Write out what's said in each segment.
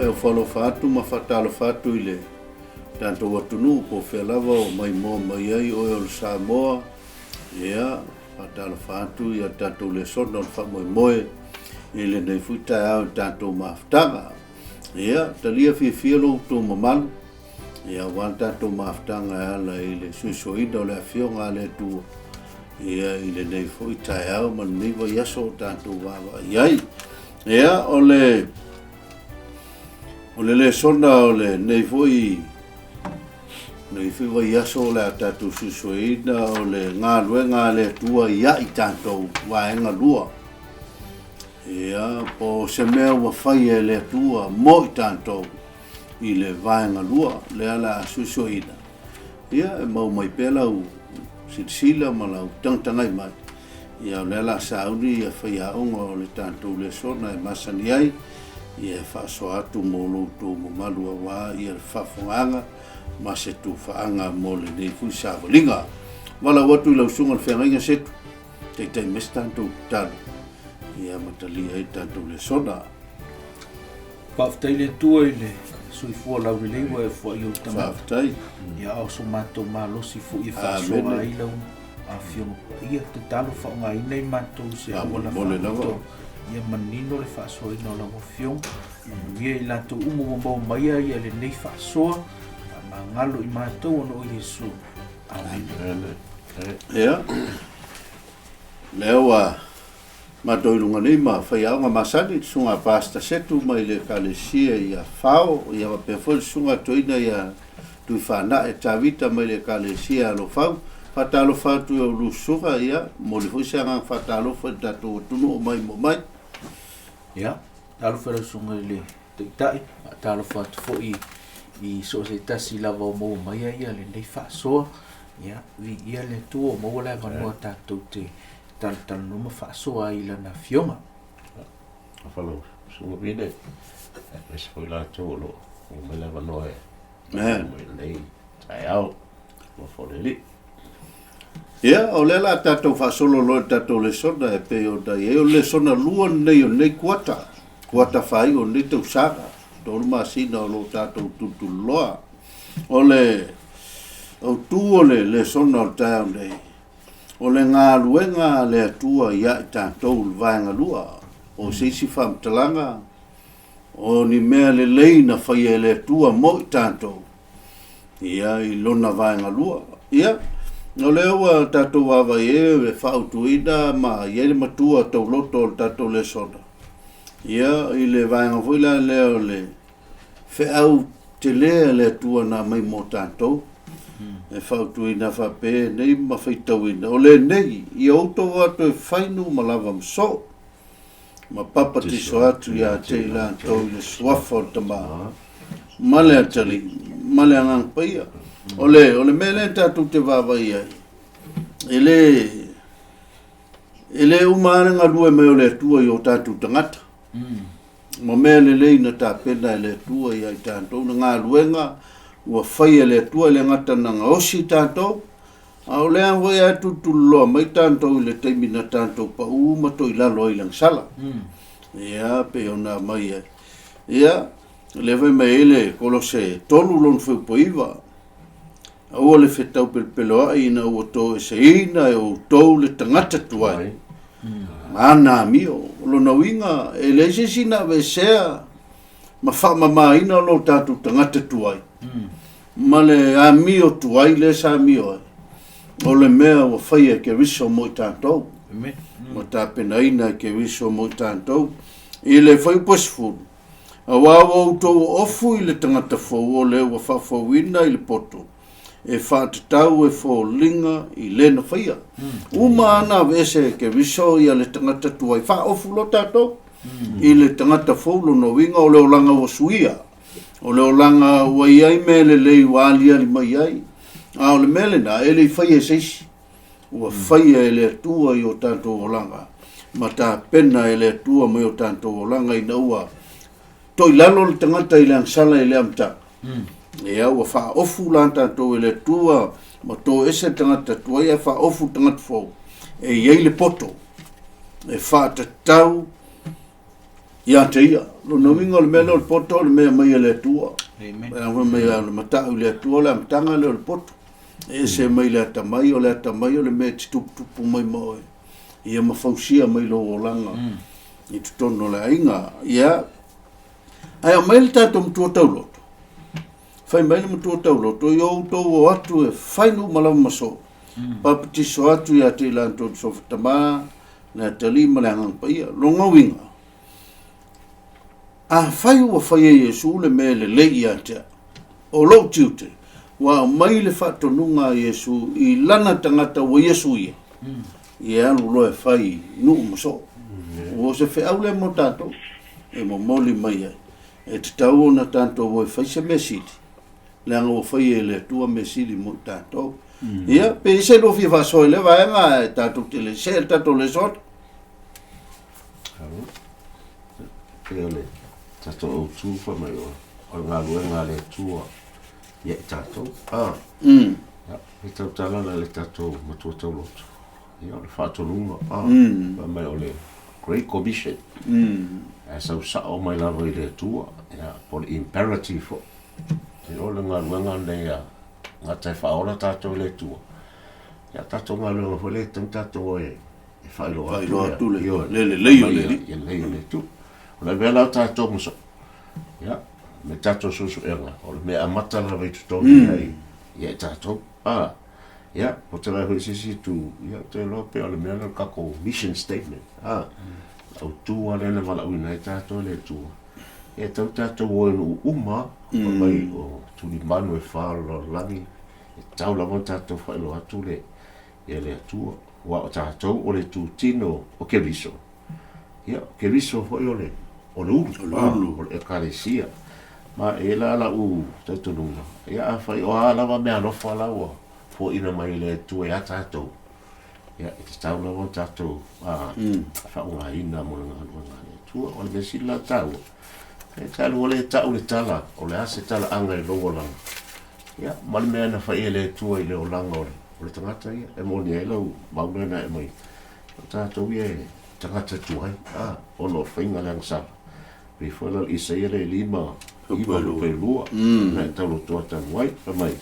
e ofo alofa atu ma faatalofa atu i le tatou atunuu po o fea lava o maimoa mai ai oe o le Samoa. Ia, faatalofa atu i a tatou lesona o le faamoemoe i lenei foi taeao i le tatou mafutaga. Ia, talia fiafia lo outou mamalu, ia, aua le tatou mafutaga e ala i le suesueina o le Afioga a le Atua, ia, i lenei foi taeao ma lenei vaiaso o tatou vaavaai ai. Ia, o le, o le lesona o lenei foi, lenei foi vaiaso o le a tatou suesueina o le galuega a le Atua ia i tatou vaega lua. Ia, po o se mea ua faia e le Atua mo i tatou i le vaega lua, lea o le a suesueina. Ia, e maua mai pea lau silasila ma lau tagatagai mai. Ia, o lea o le a sauni ia faiaoga o le tatou lesona e masani ai, ia e faasoa atu mo lo outou mamalu aua ia le faafofogaaga ma se tufaaga mo lenei foi savaliga. Valaau atu i lau susuga i le feagaiga Setu. Taitai mai se tatou tatalo ia ma talia ai le tatou lesona. Faafetai le Atua i le soifua laulelei ua e foai ou tagata. Faafetai. Ia a o so matou malosi foi e faasoa ai lau Afioga Paia, tatalo faaaogaina i matou i se auala faapitoa. Ia manino le faasoaina o lau Afioga. Manuia i latou uma ua maua maia ia lenei faasoa. Faamagalo i matou ona o Iesu. Amene. Ia, lea ua matou i luga nei ma faiaoga masani, le susuga a Pastor Setu mai le Ekalesia ia Fao, ia faapea foi le susuga toeaina ia Tuifaanae Tavita mai le Ekalesia Alofau. Faatalofa atu i a oulua susuga, ia, momoli foi se agaga faatalofa i le tatou atunuu o maimoa mai. Ia, talofa i lau susuga i le Taitai, faatalofa atu foi i so o se tasi lava o maua mai ai lenei faasoa. Ia, viia le Atua ua maua le avanoa tatou te talatalanoa ma faasoa ai i Lana Afioga. Alofa lau Susuga Vine, aemaise foi latou o lo o maua mai le avanoa e mai lenei taeao. Alofa o le Alii. Ia, o lea o le a tatou faasolo loa i le tatou lesona e pei ona i ai. O le lesona lua lenei o lenei kuata, kuata faaiu o lenei tausaga, 3 masina o lo o tatou tulituliloa. O le autu o le lesona o le taeao nei, o le galuega a le Atua ia i tatou i le vaega lua, o se isi faamatalaga, o ni mea lelei na faia e le Atua mo i tatou, Ia, i lona vaega lua. Ia, o lea ua tatou vaavaai ai e faautuina ma i ai le matua tauloto o le tatou lesona. Ia, i le vaega foi la lea o le feau tele a le Atua na aumai mo tatou, e fautuaina faapea nei ma faitauina, o lenei, ia outou o atu e fainu ma lava ma soo. ma papatiso atu ia te i latou i le suafa o le Tama ma le Atalii ma le Agaga Paia. O le, o le mea lea tatou te vaavaai ai, e le, e le uma lava le galue mai o le Atua i o tatou tagata. Ma mea lelei na tapena e le Atua ia i tatou, le galuega ua faia e le Atua, e le gata na gaosi i tatou, A o lea foi a tulituliloa mai tatou i le taimi na tatou pau ma toilalo ai i le agasala. Ia, pei ona aumai ai. Ia, lea fai mai ai le Kolose 3 lona fuaiupu 9, Aua le fetau pelopeloa'i ina ua toeseina e outou le tagata tuai ma ana amio. O lona uiga, e leai se isi na aveesea ma faamamaina lo tatou tagata tuai. Ma le amio tuai lea sa amio ai, o le mea ua faia e Keriso mo i tatou. Amen. Ua tapenaina e Keriso mo i tatou. I le fuaiupu e 10, Aua ua outou ofu i le tagata fou o le ua faafouina i le poto, e faatatau e foliga i le na faia. Uma lava na aveese e Keriso ia le tagata tuai, faaofu loa tatou i le tagata fou, lona uiga o le olaga ua suia. O le olaga ua i ai mea lelei ua aliali mai ai, a o le mea lena, e le i faia e se isi. Ua faia e le Atua i o tatou olaga, ma tapena e le Atua mai o tatou olaga ina ua toilalo le tagata i le agasala i le amataga. Ia, ua faaofu la tatou e le Atua ma toese le tagata tuai ae faaofu le tagata fou e i ai le poto e faatatau. Ia te ia, lona uiga o le mea lea o le poto o le mea e aumai e le Atua. Amen. Mai le matau i le Atua, o le amataga lea o le poto. E ese mai le atamai, o le atamai o le mea e te tuputupu mai ma oe. Ia ma fausia mai lou olaga i totonu o le aiga. Ia, ae aumai le tatou matua tauloto. Fai mai le matua tauloto, ia outou o atu e fai nuu ma lava ma soo. Papatiso atu ia te i latou le Suafa Tama, le Atalii ma le Agaga Paia. Lona uiga, afai ua fai e Iesu le mea e lelei ia te au, o lou tiute, ua aumai le faatonuga a Iesu i lana tagata ua Iesu ia, ia alu loa e fai nuu ma soo. Ua o se feau lea mo tatou e momoli mai ai. E tatau ona tatou o e fai se mea sili, leaga ua fai e le Atua mea sili mo i tatou. Ia, pe i ai se lua fia faasoa i lea vaega e tatou te le see le tatou lesona. Alo. Pei o le tatou autu fai mai o o le galuega a le Atua ia i tatou. Ah. Ia, e tautala la le tatou matua tauloto. Ia, o le faatonuga. Ah. Fai mai o le Great Commission. Ae sau sao mai lava i le Atua. Ia, po o le imperative foi. Ia, o le galuega lenei a gata e faaola tatou i le Atua. Ia, tatou galuega foi lea e tatau tatou e e faailoa atu Faailoa atu le- ioe, le lelei o le Alii. Ia lelei o le Atua. O le mea la o tatou ma so, ia, me tatou suesuega, o le mea amata lava i totonu ia i, ia i tatou. Ah, ia, o te vaai foi i se isi itu, ia, ou te iloa pei o le mea lea o le tatou mission statement. Ah, autu lava lea na valaauina ai tatou e le Atua. Ia, e tatau tatou o i nuu uma, fai mai o tulimanu e fa o le lalolagi, e tatau lava ona tatou faailoa atu le, ia le Atua, aua o tatou o le itutino o Keriso. Ia, o Keriso foi o le, o le ulu, O le ulu. o le Ekalesia. Ma e i ai la lau talitonuga, ia afai o a lava meaalofa la ua foaiina mai e le Atua ia tatou, ia e tatau lava ona tatou faaaogaina mo le galuega a le Atua. O le mea sili la taua, e talu ua le tau le tala, o le a se talaaga i lou olaga, Ia, ma le mea na fai e le Atua i le olaga o le, o le tagata ia, e moni ai lau mau lea na e aumai, o tatou ia e tagata tuai, a, ona o faiga leaga sala. Pei foi la o le Isaia le 5, 9 lupe 2, na e taulotoa talu ai, fai mai,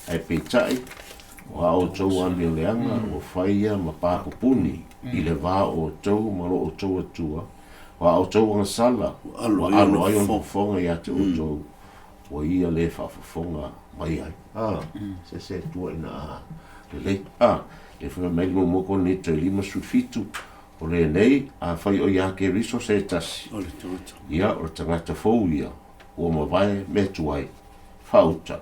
ae peitai, o a outou amioleaga ua fai ia ma pa pupuni i le va o outou ma lo outou Atua, o a outou agasala Ua alo ua ai alo ona ai ona fofoga. fofoga ia te outou, Ua ia le faafofoga mai ai. A, se se Atua ina a lelei. A, e fai mai le muamua Korinito e 57, o lenei, afai o ia Keriso se tasi, O le tagata. ia, o le tagata fou ia, ua mavae mea tuai, faauta,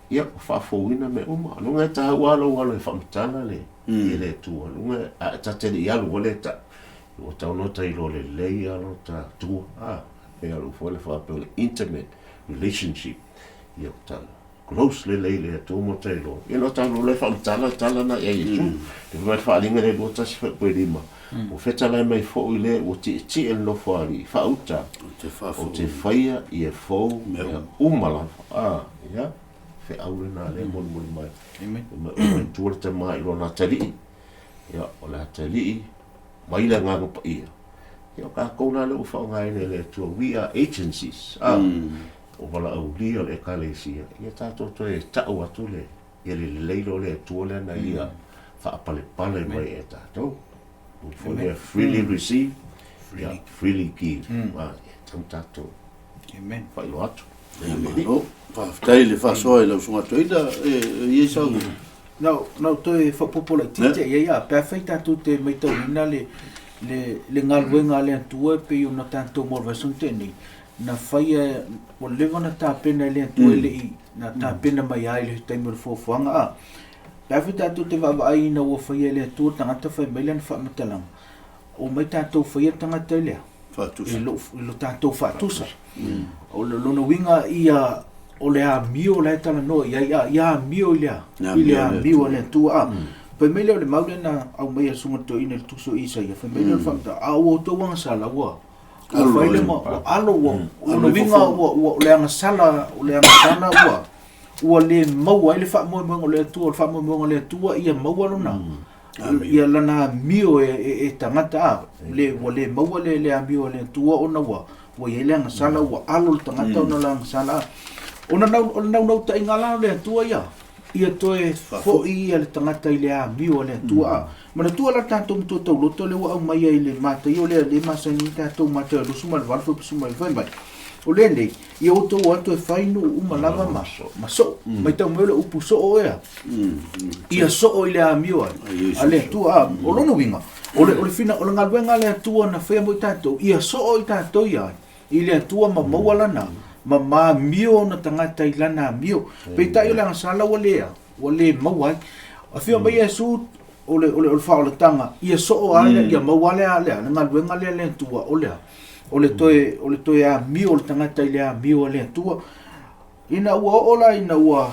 ia, ua faafouina mea uma. Luga e taua lava lou alo e faamatala le, i le Atua. Luga, a e ta te le i alu ua le ta, ua tatau ona ta iloa lelei lava lo ta Atua. A, pei lava o lou foi le faapea o le intimate relationship ia o ta close lelei le Atua ma ta iloa ia no ta iloa le faamatala tala na ia Iesu le mai faaaliga le 21 fuaiupu e 5 ua fetalai mai foi le ua tietie le nofo a alii faauta O o te faia ia fou mea uma lava a ia feau lena lea molimoli mai mai o mai tua le tama i lona atalii ia o le atalii mai le Agaga Paia. Ia o tatou la lea ua faaaogaina e le Atua, we are agencies, a, o valaaulia o le Ekalesia, ia tatou toe tau atu le, ia le lelei loa le Atua lea na Ia faapalepale mai e tatou. For we freely receive, ia freely give. A, ia tatau tatou faailoa atu. Malo, faafetai i le faasoa i lau susuga Toeaina, e i ai sau... Na ou toe faaopoopo laitiiti i ai, a pe afai tatou te matauina le, le, le galuega a le Atua e pei ona tatou maua i le vaiaso na tea nei, na faia, ua leva ona tapena e le Atua e le i, na tapena mai lava i le taimi o le foafoaga, a. Pe afai tatou te vaavaai ina ua faia e le Atua le tagata fai mai lana faamatalaga, omai tatou faia le tagata i le a? Faatusa. I lo, i lo tatou faatusa. O le lona uiga ia o le amio la e talanoa i ai, a, ia amio i le a? I le amio a le Atua. A, fai mai lea o le mau lea na aumaia e le Susuga Toeaina i le Tusi o Isaia, fai mai lea o le faamatalaga, a ua outou agasala ua, ua fai le ma, ua alo, ua, lona uiga ua, ua, o le agasala, o le agasala ua, ua le maua ai le faamoemoega o le Atua, o le faamoemoega o le Atua ia maua lona, ia lana amio e tagata, a, le, ua le maua le amio a le Atua ona ua, Ua i ai le agasala ua alo le tagata ona o le agasala. Ona nau, o le naunautaiga la o le Atua ia, ia toe foi ia le tagata i le amio a le Atua. Manatua la le tatou matua tauloto lea ua aumaia i le Mataio lea lea e masani ai tatou Mataio 28 fuaiupu 19 fai mai, O lenei, ia outou o atu e fai nuu uma lava ma, ma soo. Matau mai o le upu soo ea. Ia soo i le amio a, a le Atua. O lona uiga, o le, o le, fina, o le galuega a le Atua na faia mo i tatou, ia soo i tatou ia i le Atua ma maua lana, ma maamio ona tagata i lana amio. Peitai o le agasala ua le, ua le maua ai. Afio mai Iesu, o le, o le, o le faaolataga, ia soo a lea, ia maua lea, lea, le galuega lea a le Atua, o le a? O le toe, o le toe amio o le tagata i le amio a le Atua. Ina ua oo la ina ua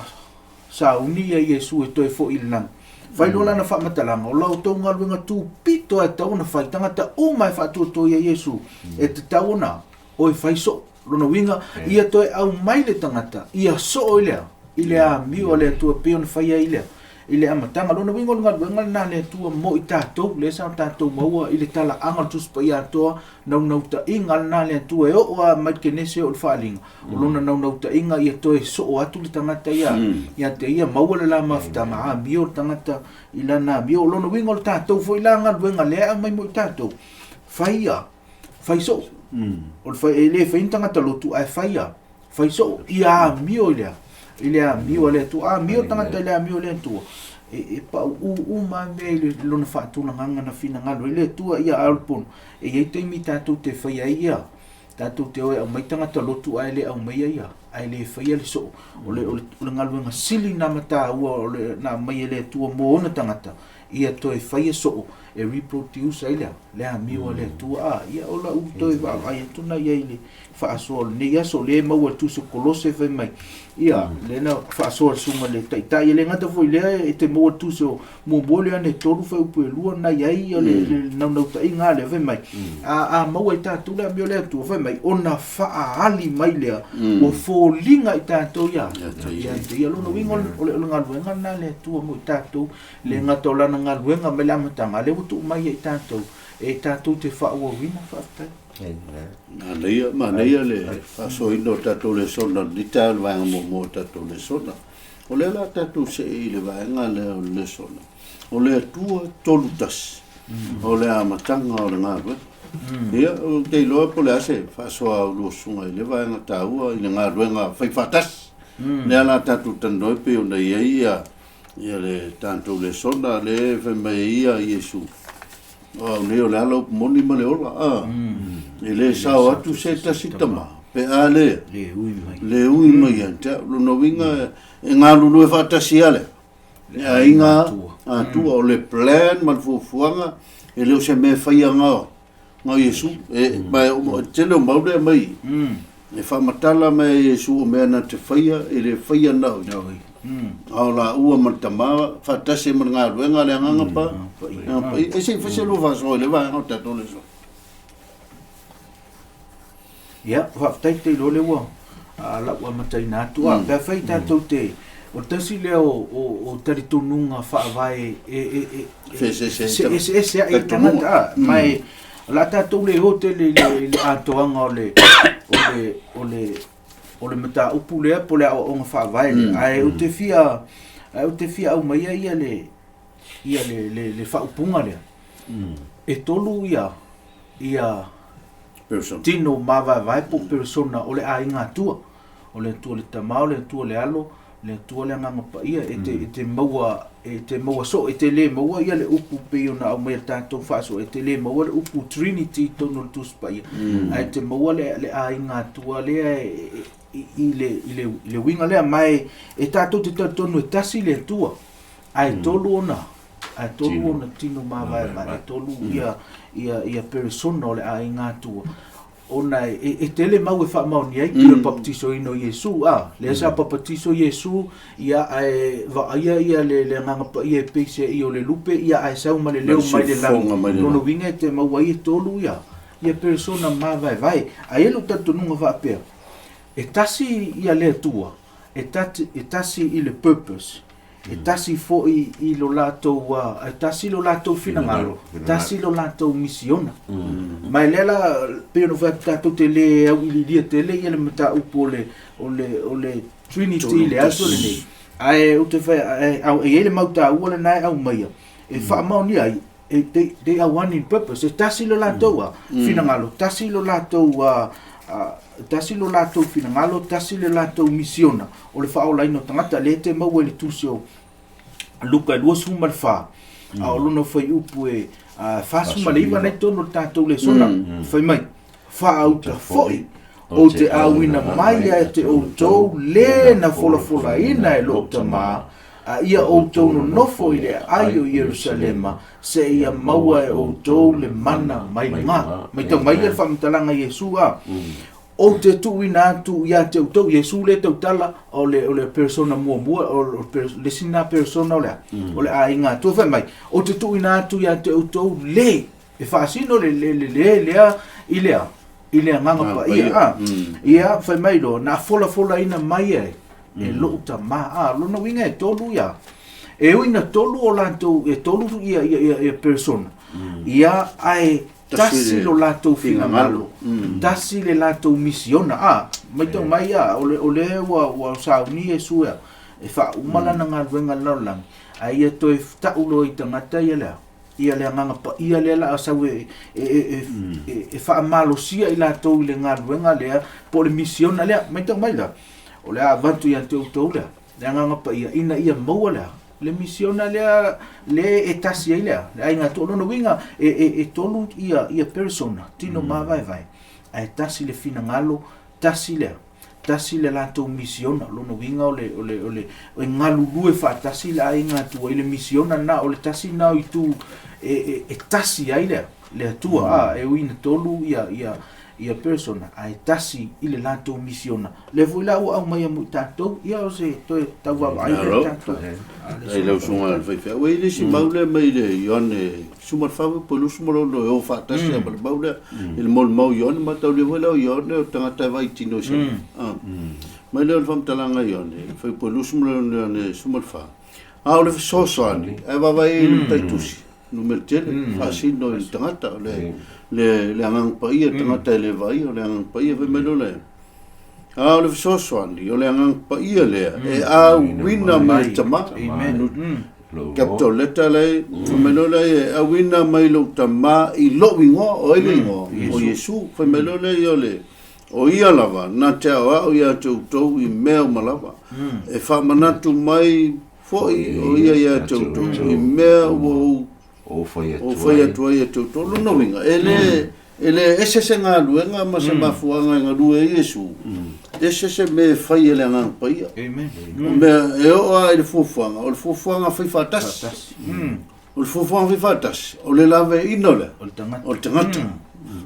sauni ia Iesu e toe foi i le lagi, fai loa lana faamatalaga, o la outou galuega tupito lava e tatau ona fai, tagata uma e faatuatua ia Iesu, e tatau ona o e fai soo. Lona uiga, ia toe aumai le tagata, ia soo i le a? I le amio a le Atua e pei ona fai ai i le a? I le amataga. Lona uiga o le galuega lena a le Atua mo i tatou, lea sa tatou maua i le talaaga o le Tusi Paia atoa, naunautaiga lena a le Atua e oo lava mai le Kenese oo i le Faaaliga, o lona naunautaiga ia toe soo atu le tagata ia, ia te ia, maua le la mafutaga, amio le tagata i lana amio. O lona uiga o le tatou foi la galuega lea e aumai mo i tatou, fai ia, fai soo. O le fai, e le fai ni tagata lotu, ae fai ia, fai soo, ia amio i le a? I le amio a le Atua. A amio le tagata i le amio a le Atua, e, e pauū uma lava mea i le lona faatulagaga na finagalo ai le Atua, ia a o le pono, e i ai taimi tatou te faia ai ia, tatou te o e aumai tagata lotu ae le aumaia ia, ae le faia le soo. O le, o le, o le galuega sili na mataua o le, na aumai e le Atua mo ona tagata, ia toe faia soo e reproduce ai le, le amio a le Atua. A, ia o lau toe vaavaai atu na i ai i le faasoa o lenei aso, lea e maua i le Tusi o Kolose fai mai, ia, lea na faasoa le susuga i le Taitai, e le gata foi i lea e te maua i le Tusi o Muamua lea ane 3 fuaiupu e 2 na i ai le, le naunautaiga lea fai mai, a, a maua e tatou le amio a le Atua, fai mai, ona faaali mai lea, ua foliga i tatou ia, ia te ia. Lona uiga o le, o le galuega lena a le Atua mo i tatou, le gata o lana galuega mai le amataga, a lea ua tuu mai ia i tatou, e tatou te faaauauina. Faafetai. Manaia, manaia le faasoaina o tatou lesona i lenei taeao i le vaega muamua o tatou lesona. O lea la tatou see i le vaega lea o le lesona, o le Atua 31, o le amataga o le galuega. Ia, ou te iloa po o le a se faasoa a ulua susuga i lea vaega taua i le galuega faifaatasi. Lea la tatou talanoa ai pei ona i ai ia Ia le tatou lesona lea e fai mai ai ia Iesu, o au nei o le ala upu moni ma le ola, a. E le sao atu se tasi tama, pe a le, le ui mai, le ui mai ia te au. Lona uiga e galulue faatasi a le, le aiga Atua. O le plan ma le fuafuaga, e le o se mea e faia na o Iesu. E, ma e tele o mau lea mai, e faamatala mai e Iesu o mea na te faia, e le faia na o ia. A o laua ma le Tama faatasi ai ma le galuega a le Agaga Pa, Agaga Paia. E se i fai se lua faasoa i le vaega o tatou lesona. Ia, faafetai te iloa lea ua lau amataina atu. A, pe afai tatou te, o le tasi lea o talitonuga faavae e feeseeseai ai tagata, a, ma e, o le a tatou le o tele i le atoaga o le, o le, o le, o le mataupu lea po o le aoaoga faavae lea, ae ou te fia, ae ou te fia aumaia ia le, ia le, le, le faaupuga lea. E tolu ia, ia Persona. tino mavaevae po o persona o le aiga Atua. O le Atua le Tama, o le Atua le Alo, le Atua le Agaga Paia. E te, e te maua, e te maua soo, e te le maua ia le upu pei ona aumaia e le tatou faasoa, e te le maua le upu Trinity i totonu o le Tusi Paia, ae te maua le, le aiga Atua lea e, i, i le, i le, i le uiga lea. Ma e, e tatou te talitonu e tasi le Atua, ae tolu ona, ae tolu ona tino mavaevae, e tolu ia, ia, ia peresona o le aiga Atua. Ona e, e tele mau e faamaonia ai pei o le papatisoina o Iesu, a, lea sa papatiso Iesu, ia, ae vaaia ia le, le Agaga Paia e pei se i o le lupe, ia, ae sau ma le leo mai le lagi. Lona uiga e te maua ai e tolu ia, ia peresona mavaevae. Ae i ai lou talitonuga faapea, e tasi ia le Atua, e tasi, e tasi i le purpose. E tasi foi i lo latou e tasi lo latou finagalo, tasi lo latou misiona. Ma e lea la, pei ona ou fai atu tatou te le auiliilia tele ia le mataupu o le, o le, o le Trinity i le aso lenei, ae ou te fai, e, e i ai le mau taua lena e aumaia, e faamaonia ai, e, they, they are one in purpose, e tasi lo latou a, finagalo, tasi lo latou a, tasi lo latou finagalo, tasi le latou misiona o le faaolaina o tagata, lea e te maua i le tusi o Luka e 24, a o lona fuaiupu e 49 na i totonu o le tatou lesona, fai mai, Faauta foi, ou te auina mai ia te outou le na folafolaina e lou Tama, a ia outou nonofo i le aai o Ierusalema, seia maua e outou le mana mai luga. Matau mai ia le faamatalaga a Iesu, a, Ou te tuuina atu ia te outou, Iesu lea e tautala, o le, o le persona muamua, o le, le isi lena persona o le a? O le aiga Atua. Fai mai, ou te tuuina atu ia te outou le, e faasino le, le, le, le lea i le a? I le Agaga Paia. A, ia, fai mai loa, na folafolaina mai e, e lou Tama. A, lona uiga e tolu ia. E ui na tolu o latou, e tolu ia, ia, ia, ia persona. Ia, ae tasi lo latou finagalo, tasi le latou misiona. A, matau mai a, o le, o le ua, ua sauni Iesu e, e faauma lana galuega i le lalolagi, ae ia toe tau loa i tagata ia le a? Ia le Agaga Paia lea la a sau e, e, e, e, e faamalosia i latou i le galuega lea, po o le misiona lea. Matau mai la, o le a avatu ia te outou lea, le Agaga Paia, ina ia maua le a? Le misiona lea le e tasi ai lea, le aiga Atua. O lona uiga, e, e, e tolu ia, ia persona, tino mavaevae, ae tasi le finagalo, tasi lea, tasi le latou misiona. O lona uiga o le, o le, o le, e galulue faatasi le aiga Atua i le misiona lena, o le tasi lena o itu e, e, e tasi ai lea, le Atua, a, e ui ina tolu ia, ia, ia persona, ae tasi i le latou misiona. Lea foi la ua aumaia mo i tatou, ia o se toe tau vaavaai lea i tatou. Ai lau susuga i le faifeau. E i le isi mau lea mai le Ioane 14 po o 26 e o faatasi lava ma le mau lea i le molimau Ioane. Mataulia foi lea o Ioane o le tagata e vaai tino i se. Mai lea o le faamatalaga a Ioane, fai po o 26 Ioane 14. A o le fesoasoani, ae vaavaai i le mataitusi, numera tele, faasino i le tagata, o le, le, le Agaga Paia, le tagata e le vaaia, o le Agaga Paia, fai mai loa lea, a o le fesoasoani, o le Agaga Paia lea, e auina mai le Tama, capital letter lea, fai mai loa lea, e auina mai lou Tama i lou igoa, o ai le igoa? O Iesu. Fai mai loa lea, o le, O ia lava na te aoao ia te outou i mea uma lava, e faamanatu mai foi o ia ia te outou i mea ua ou fai atu ai ia te outou. Lona uiga, e le, e le ese se galuega ma se mafuaaga e galue ai Iesu, ese se mea e fai e le Agaga Paia. O mea e oo lava i le fuafuaga, o le fuafuaga fai faatasi. O le fuafuaga fai faatasi, o le laveaiina lea o le tagata.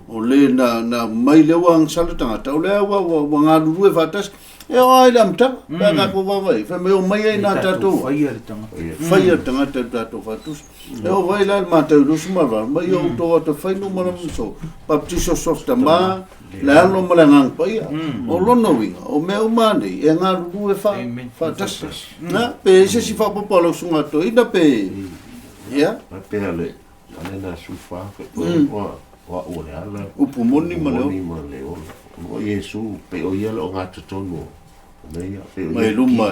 O le na, na mai lea ua agasala le tagata, o lea ua, ua, ua galulue faatasi. E oo lava i le amataga, pe a tatou vaavaai, fai mai omai ai nā tatou. Faia le tagata. Faia le tagata i le tatou faatusa. E oo foi la i le Matau 28, mai o outou ata fai numa lava so, baptiso sof tama, le Alo ma le Agaga Paia. O lona uiga, o mea uma lava nei, e galulue fa, faatasi. Na, pe i se isi faaopoopo a lau susuga toeaina pe, ia. A pea le, a le na sufa fe o o au o le ala. Upu moni ma le ola. Moni ma le ola. O Iesu, pe o ia le o ngatotonu o mea ia. Pe o Mai luma,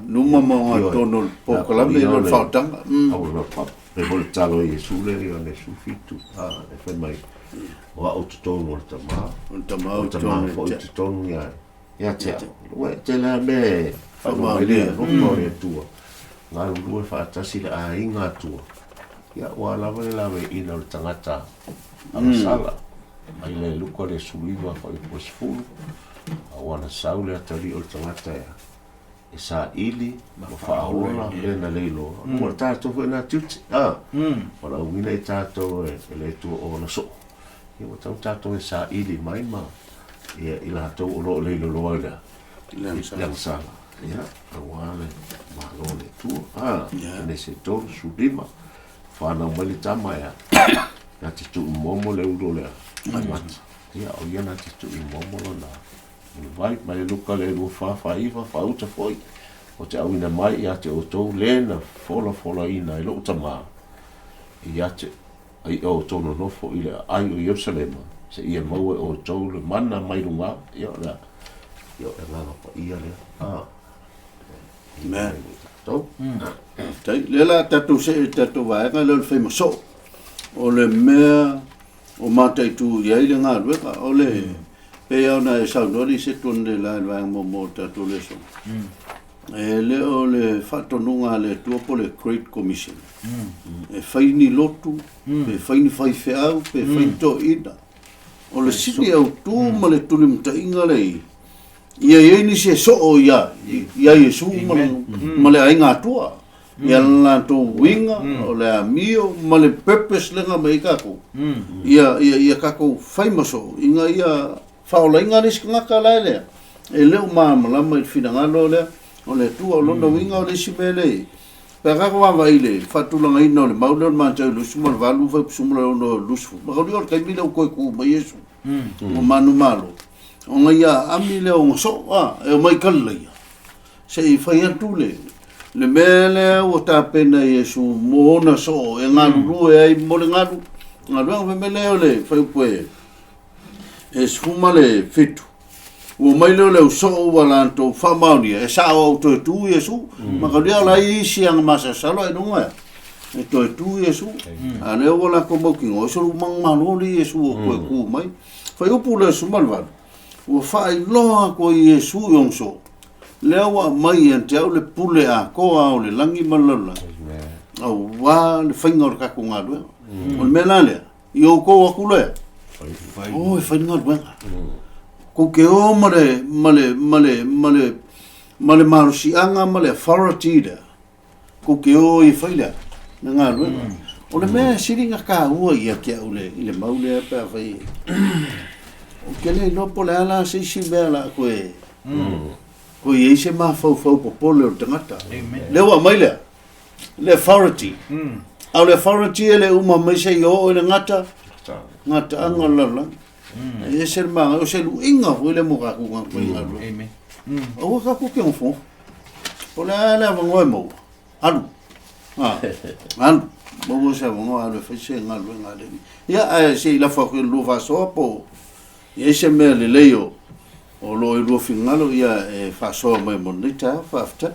luma ma o ngatotonu o le polokalame i lo le faaotaga. Au le papa. Pe mo le talo Iesu le ia le sufitu. A, e fai mai. O au totonu o le Tama. O le Tama o totonu foi totonu ia ia te au. Ua e tele a mea e faamaonia le alofa o le Atua. Galulue faatasi le aiga Atua. Ia ua lava le laveaiina o le tagata agasala. Mai le Luka le 19 fuaiupu e 10. A ua na sau le atalii o le tagata ea. E saili ma faaola mea na le iloa. Ua tatou foi na tiute. A, valaauina i tatou e le Atua o ona soo. Ia ua tatau tatou e saili mai ma ia i latou o lo o le iloloa i le agasala. Ia, aua le Malo o le Atua. A, Kenese 3, 15, whanau mai le tama ea, na te tuu momo le ulu o le tagata. Ia, o ia na te tuu momo lona Vai, mai le Luka le 24, 49, faauta foi. Ou te auina mai ia te outou le na folafolaina e lou Tama ia te i outou nonofo i le aai o Ierusalema, seia maua e outou le mana mai luga, ia o le ia o le agaga paia lea. Ah. Amen. Tatou. Tai, lea la tatou se tatou vaega lea o le faima soo. O le mea o mataitu i ai le galuega, o le pei lava ona e saunoa le isi atu analeila i le vaega muamua o le tatou lesona. E le o le faatonuga a le Atua po o le Great Commission. E fai ni lotu, pe fai ni faifeau, pe fai ni toeaina. O le sini autu ma le tulimataiga lea i ia i ai nisi e soo ia ia Iesu ma le aiga Atua. Ia le latou uiga, o le amio ma le purpose lea na aumai ai tatou. Ia, ia, ia tatou fai ma soo, ina ia faaolaina le isi tagata la e lea. E le o malamalama i le finagalo lea o le Atua. O lona uiga o le isi mea lea i, pe a tatou vaavaai i le faatulagaina o le mau lea o le Matau 28, fuaiupu 16 20, mataulia o le taimi lea ua toe tu mai Iesu, ua manumalo, ona ia aami lea ona soo, a, e omai i Kalilaia. Se i fai atu le, le mea lea ua tapena e Iesu mo ona soo e galulue ai mo le galu, galuega. Fai mai lea o le fuaiupu e, e 17, ua mai lea o le au soo ua latou faamaonia, e sao au toe tu Iesu, mataulia o la e i isi aga masalosalo ai luga e, e toe tu Iesu, a lea ua latou mautinoa, e solo manumalo le Iesu ua toe tu mai. Fuaiupu lea 18, ua faailoa atu ai Iesu i ona soo, lea ua aumai ia te au le pule atoa o le lagi ma le lalolagi, aua le faiga o le tatou galuega. O le mea la lea, i outou atu lea, o e fai le galuega. Kou te o ma le, ma le, ma le, ma le, ma le malosiaga ma le authority lea, kou te o e fai lea, le galuega. O le mea e sili ona taua ia te au le, i le mau lea pe afai e, ou te le iloa po o le a la se isi mea o le a toe, toe i ai se mafaufau popole o le tagata. Lea ua aumai lea, le authority. A o le authority e le uma mai se i oo i le gata, gataaga o le lalolagi. E ese le manaia, o se luiga foi lea mo tatou tagata faigaluega. Amen. Aua tatou te nofonofo. O le a le avanoa e maua, alu. Ah, alu. Maua se avanoa alu e fai se galuega a le Alii. Ia, ae se i lafo atu i le lua faasoa po o i ai se mea lelei o o lo o i lua finagalo ia e faasoa mai mo lenei taeao. Faafetai.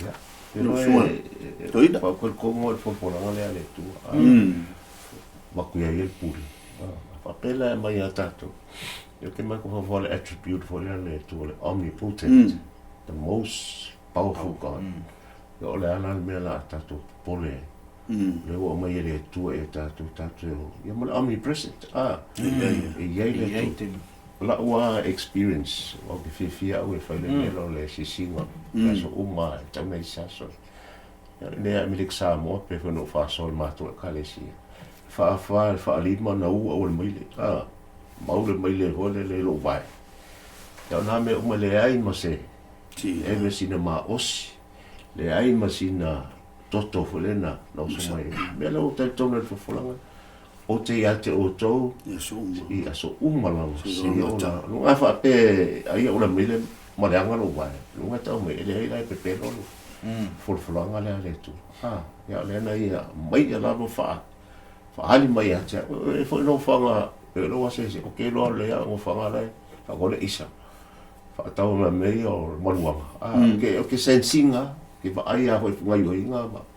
Ia, Lau susuga Toeaina. Faakoikogo o le folafolaga lea a le Atua. Avatu i ai le pule. Faapea la e aumai ia tatou. Ia ke mai ko fafo le attribute foi lea le Atua le omnipotent, the most powerful God. Ia o le a la le mea la a tatou popole ai. Lea ua aumai e le Atua ia tatou, tatou, ia ma le omnipresent. E i ai le Atua. O la'u a experience, ou te fiafia au e fai le mea lea o le asiasiga i aso uma e tau nei se aso. Ia lenei a Amerika Samoa pei foi ona ou faasoa i le matou ekalesia. E faafa, e faalima ona ua ua le maile, a, mau le maile foi lele i lou vae. Ia o na mea uma e leai ma se, leai ma sina maosi, leai ma sina toto foi lea na oso mai ai. O le mea lea ua ou talitonu ai i le folafolaga, Ou te ia te outou i aso uma lava, seia o la. Luga faapea ai au le maile ma leaga lou vae. Luga tau mai e leai la e pepelo le folafolaga lea a le Atua. A, ia o lea na ia mai ia lalo faa faaali mai ia te au. E foi nofoaga, e lou asiasi, o ke loa lea nofoaga la e faagole isa. Faatau mai mea ia o le maluaga. A, o ke sense ina, ke vaai lava foi i gaioiga ma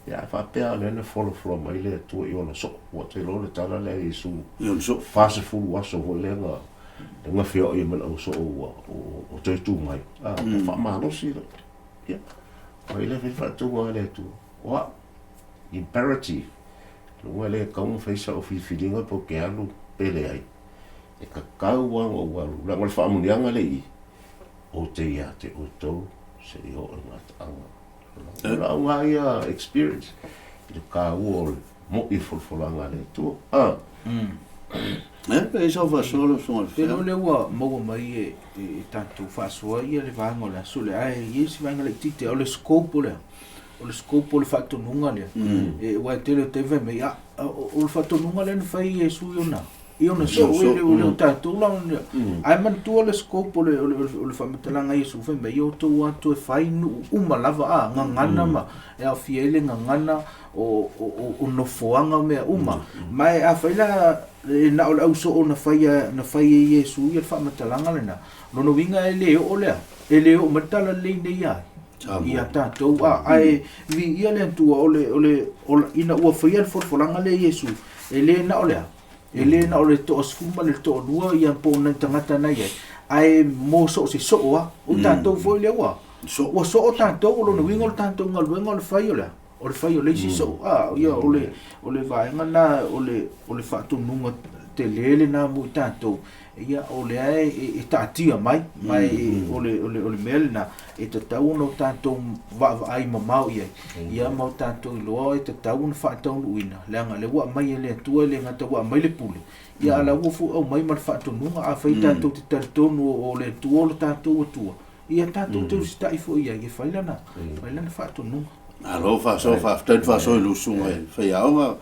Ia, a faapea lea na folafolafola mai le Atua i ona soo, ua te iloa le tala lea a Iesu, I ona soo. 40 aso foi lea na, lea na feoai ai ma le au soo ua, ua toe tu mai. A, ua faamalosi le, ia, o ai lea fai faatuga a le Atua. O au, imperative, luga le tatau ona fai sau filifiliga pe ou te alu pe leai. E tatau lava ona ou alu, leaga o le faamanuiaga lea i i, ou te ia te outou seia oo i gataaga. O lau lava ia experience i le taua o le moi o le folafolaga a le Atua. Ah. Eh, pe i sau faasoa lau susuga i le Te iloa lea ua maua mai e, e, e tatou faasoa ia le vaega o le aso lea, ae i ai si vaega laitiiti, o le scope o le, o le scope o le faatonuga lea. E, aua e tele o taimi fai mai, a, o, o le faatonuga lea na fai e Iesu i ona, I ona soo e le o le o tatou la ona ae manatua le scope o le o le o le faamatalaga a Iesu fai mai ia outou o atu e fai nuu uma lava a gagana ma e aofia ai le gagana o o o nofoaga o mea uma ma e afai la e na o le au soo na faia na fai e Iesu ia le faamatalaga lena lona uiga e le oo lea e le oo mai le talalelei nei ia ia tatou a ae viia le Atua o le o le ina ua faia le folafolaga lea e Iesu e le na o le a E le na o le toasefulu ma le toalua ia po o nai tagata na i ai, ae mo so o se soo lava. O tatou foi lea ua ua soo tatou, o lona uiga o le tatou galuega o le fai o le a? O le fai o le isi soo. A, ia o le o le vaega lena o le o le faatonuga tele lena mo i tatou, ia o lea e taatia mai, ma e o le o le o le mea lena e tatau ona o tatou vaavaai mamao i ai, ia ma o tatou iloa e tatau ona faataunuuina, leaga o lea ua aumai e le Atua, e le gata ua aumai le pule, ia a o la ua foi aumai ma le faatonuga. Afai tatou te talitonu o le Atua o le tatou Atua, ia tatou te usitai foi i ai e fai lana, fai lana faatonuga. Malo faasoa, faafetai le faasoa i lou susuga i le faiaoga,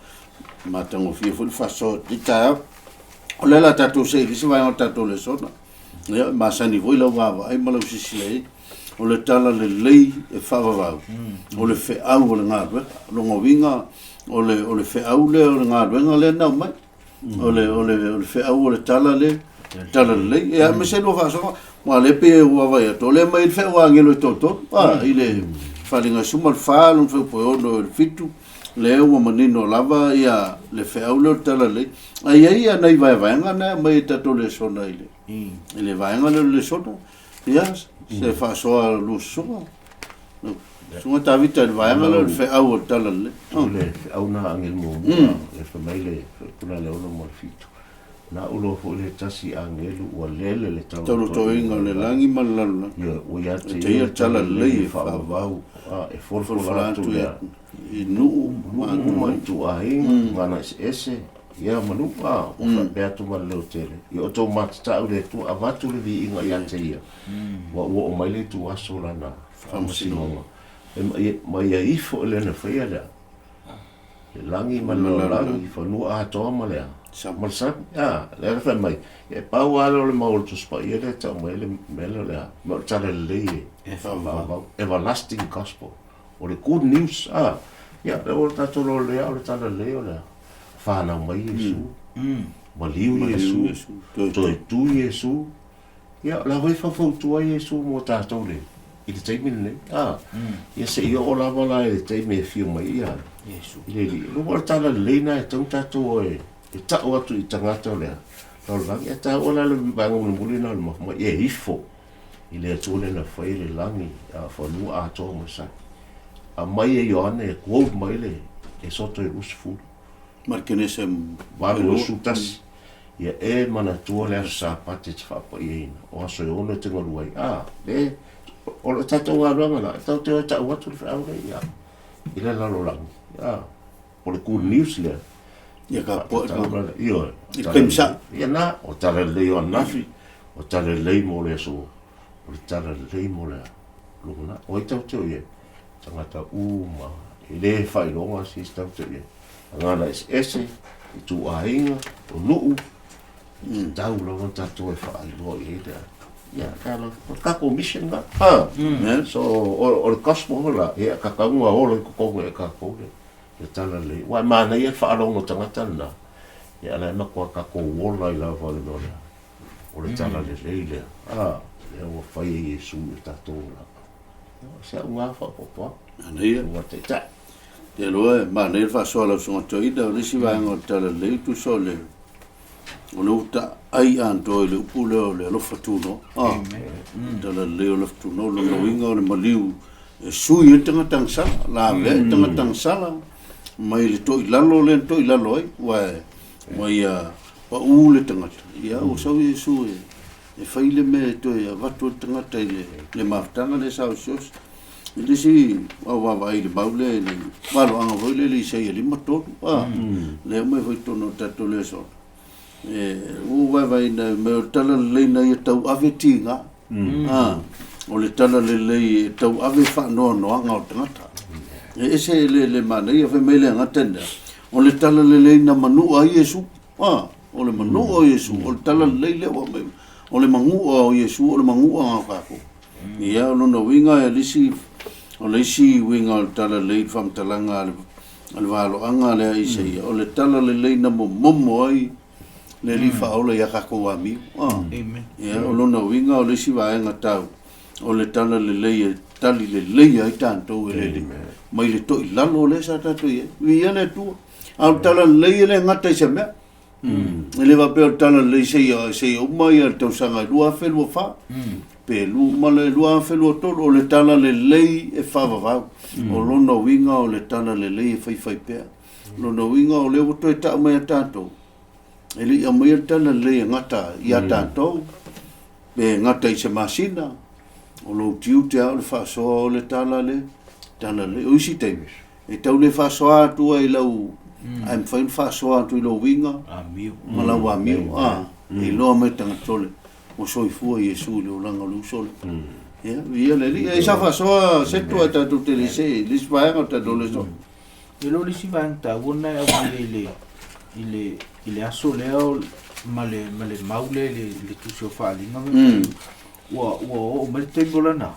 matagofie foi le faasoa i lenei taeao. O lea o le a tatou see i le isi vaega o le tatou lesona. Ia, e masani foi lau vaavaai ma lau silasila i ai, o le tala lelei e faavavau, o le feau o le galuega. O lona uiga, o le, o le feau lea o le galuega lea na aumai. O le, o le, o le feau o le tala lea, tala lelei. Ia, aemaise lua faasoa, aua o lea e pei ua vaai atu, o lea e aumai ai le feau a agelo e toatolu, a, i le faliga suma le fa, lona feupu e ono i le fitu, lea ua manino lava ia le feau lea o le tala lelei. Ae i ai ia nai vaevaega na e aumai e tatou lesona i le, i le vaega lea o le lesona. Ia, se faasoa lua susuga. Susuga Tavita i le vaega lea o le feau o le tala lelei. O le feau na agelu muamua, le fai mai le faipuna le 6 ma le 7. Na ulo foi le tasi agelu ua lele le taulatoina o le lagi ma le lalolagi. Ia, ua ia te ia le tala lelei e faavavau, e folafola atu lea i nuu ma ituaiga, gagana eseese, ia ma nuu, a, ua faapea atu ma le leotele, ia outou matatau i le Atua, avatu le viiga ia te Ia, ua ua oo mai le ituaso Lana faamasinoga, ma ia ifo i le na faia lea, le lagi ma le lalolagi, fanua atoa ma le a? Ma le sami. A, lea na fai mai, e pau lava lea o le mau o le Tusi Paia lea e tau mai ai le mea lea o le a? O le tala lelei e faavavau, everlasting gospel. O le good news, a, ia, lea ua tatou iloa lelei lava o le tala lelei o le a? Fanau mai Iesu, maliu Iesu, toe tu Iesu, ia, o la foi e faufautua Iesu mo tatou le, i le taimi lenei, a, ia se i oo lava la i le taimi e afio mai ai Iesu i le Alii. O le tala lelei lena e tatau ona tatou o e tau atu i tagata o le a? Lalolagi. Ae taua la le vaega mulimuli lena o le mafu mai, e ifo i le Atua lea na fai le lagi, a fanua atoa ma le sami. Aumai e Ioane e quote mai le Esoto e 20. Ma le Kenese 81. Ia e manatua le aso Sapati e te faapaiaina, o aso e ono e te galue ai. A, le, o le tatou galuega la, e tatou te o e tau atu le feau lea ia, i le lalolagi. A, o le good news lea. Ia ka poe ka. Ioe. I taimi sa. Ia na, o tala lelei o ananafi, o tala lelei mo le aso, o le tala lelei mo le lumanai. O ai tatou te o i ai? Tagata uma, e le faailoga se isi tatou te o i ai. Gagana eseese, ituaiga, o nuu, e tatau lava ona tatou e faailoa i ai le ia, o le tatou mission lena. So, o le gospel foi la, ia, tatau ona ola i totonu e tatou le le tala lelei. Aua e manaia le faalogo o tagata lena, ia a o la e matua tatou ola ai lava i le mea o le a? O le tala lelei lea, a, lea ua fai e Iesu i o tatou olaga. O si au lena faaopoopo atu. Manaia. Ua taitai. Te iloa e manaia le faasoa a lau Susuga Toeaina, o le isi vaega o le tala lelei tusa o le o le uta ai atoa i le upu lea o le alofa tunoa. Ah, tala lelei o le alofa tunoa, o lona uiga o le maliu e sui ai le tagata agasala, lavea i le tagata agasala mai le toilalo lea na toilalo ai, aua ua ia pau le tagata, ia ua sau Iesu e fai le mea e toe avatu ai le tagata i le mafutaga lea sa osiosi. I le isi au vaavaai i le mau lea i le valoaga foi lea i le Isaia 53, a, lea aumai foi i totonu o le tatou lesona. E, ua vaevaeina mai o le tala lelei na ia tauave tiga, a, o le tala lelei e tauave faanoanoaga o tagata. E ese le manaia, fai mai le gata lea, o le tala lelei na manua ai Iesu, a. O le manua o Iesu, o le talalelei lea ua aumai. O le manua o Iesu, o le manuaga o tatou. Ia, o lona uiga e le isi, o le isi uiga o le talalelei i le faamatalaga a le, a le valoaga lea a Isaia, o le talalelei na momomo ai le Alii Faaola i a tatou amio. Ah. Amen. Ia, o lona uiga o le isi vaega tau, o le talalelei e tali lelei ai tatou e le Alii, mai le toilalo lea sa tatou i ai. Viia le Atua. A o le talalelei e le gata i se mea. E le faapea o le talalelei seia, seia uma ia le tausaga e 2024, pe uma le 2023, o le talalelei e faavavau. O lona uiga o le talalelei e faifai pea. O lona uiga o lea ua toe tau mai a tatou, e le i aumaia le talalelei e gata ia tatou, pe gata i se masina, o lou tiute lava o le faasoa o le tala le, talalelei. O isi taimi, E tau le faasoa atu ai i lau, ae mafai ona faasoa atu i lou uiga ma lau amio, a, e iloa mai le tagata o le, ua soifua Iesu i le olaga o le uso lea. Ia, viia le Alii. Ai sa faasoa Setu ae tatou te le see i le isi vaega o le tatou lesona. E le o le isi vaega taua lena e aumai ai i le, i le, i le aso lea o, ma le, ma le mau lea i le, i le tusi o Faaaliga ua, ua oo mai le taimi o lana,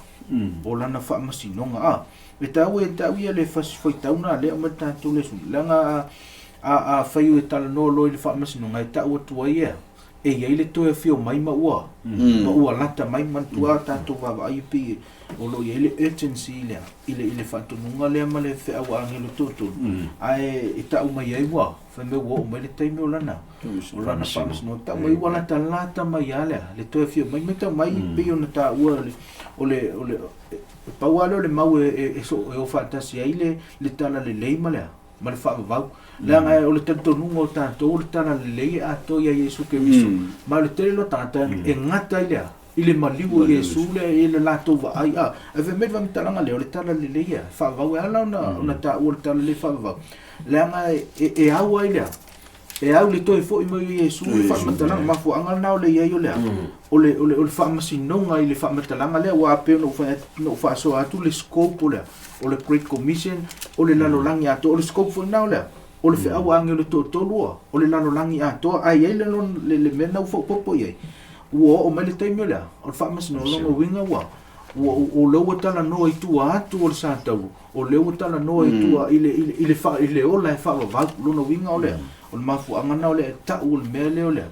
o lana faamasinoga, a. E taua ia te au ia le fasi faitau na lea aumai le tatou lesona, leaga a, a, afai e talanoa loa i le faamasinoga e tau atu ai ea, e i ai le toe afio mai ma ua, ma ua lata mai, manatua a tatou vaavaai e pei o lo o i ai le urgency lea i le, i le faatonuga lea ma le feau a agelo toatolu, ae e tau mai ai ua, fai mai ua oo mai le taimi o lana, o lana faamasinoga, tau mai ua latalata mai lava lea, le toe afio mai, matau mai pei ona taua o le, o le, o le, E pau lava lea o le mau e o faatasi ai le talalelei ma le ma le faavavau. Leaga o le talitonuga o tatou o le talalelei e atoa ia Iesu Keriso. Ma o le tele o tagata e gata i le a? I le maliu o Iesu lea i le latou vaai. A, ae fai mai le faamatalaga lea, o le talalelei e faavavau. E ala ona taua le talalelei faavavau, leaga e au ai le a? E au i le toe foi mai o Iesu i le faamatalaga, mafuaaga lena o le i ai o le a? O le, o le, o le faamasinoga i le faamatalaga lea, aua pei ona ou fai atu, na ou faasoa atu le scope o le a? O le Great Commission, o le lalolagi atoa, o le scope foi lena o le a? O le feau a agelo e toatolu a, o le lalolagi atoa, ae i ai le, le, le mea lena ua faaopoopo i ai, ua oo mai le taimi o le a? O le faamasinoga, o lona uiga ua, ua, o lea ua talanoa i tua atu o le sataua, O lea ua talanoa i tua i le, i le, i le, i le ola e faavavau. Lona uiga o le, o le mafuaaga lena o le tau o le mea lea o le,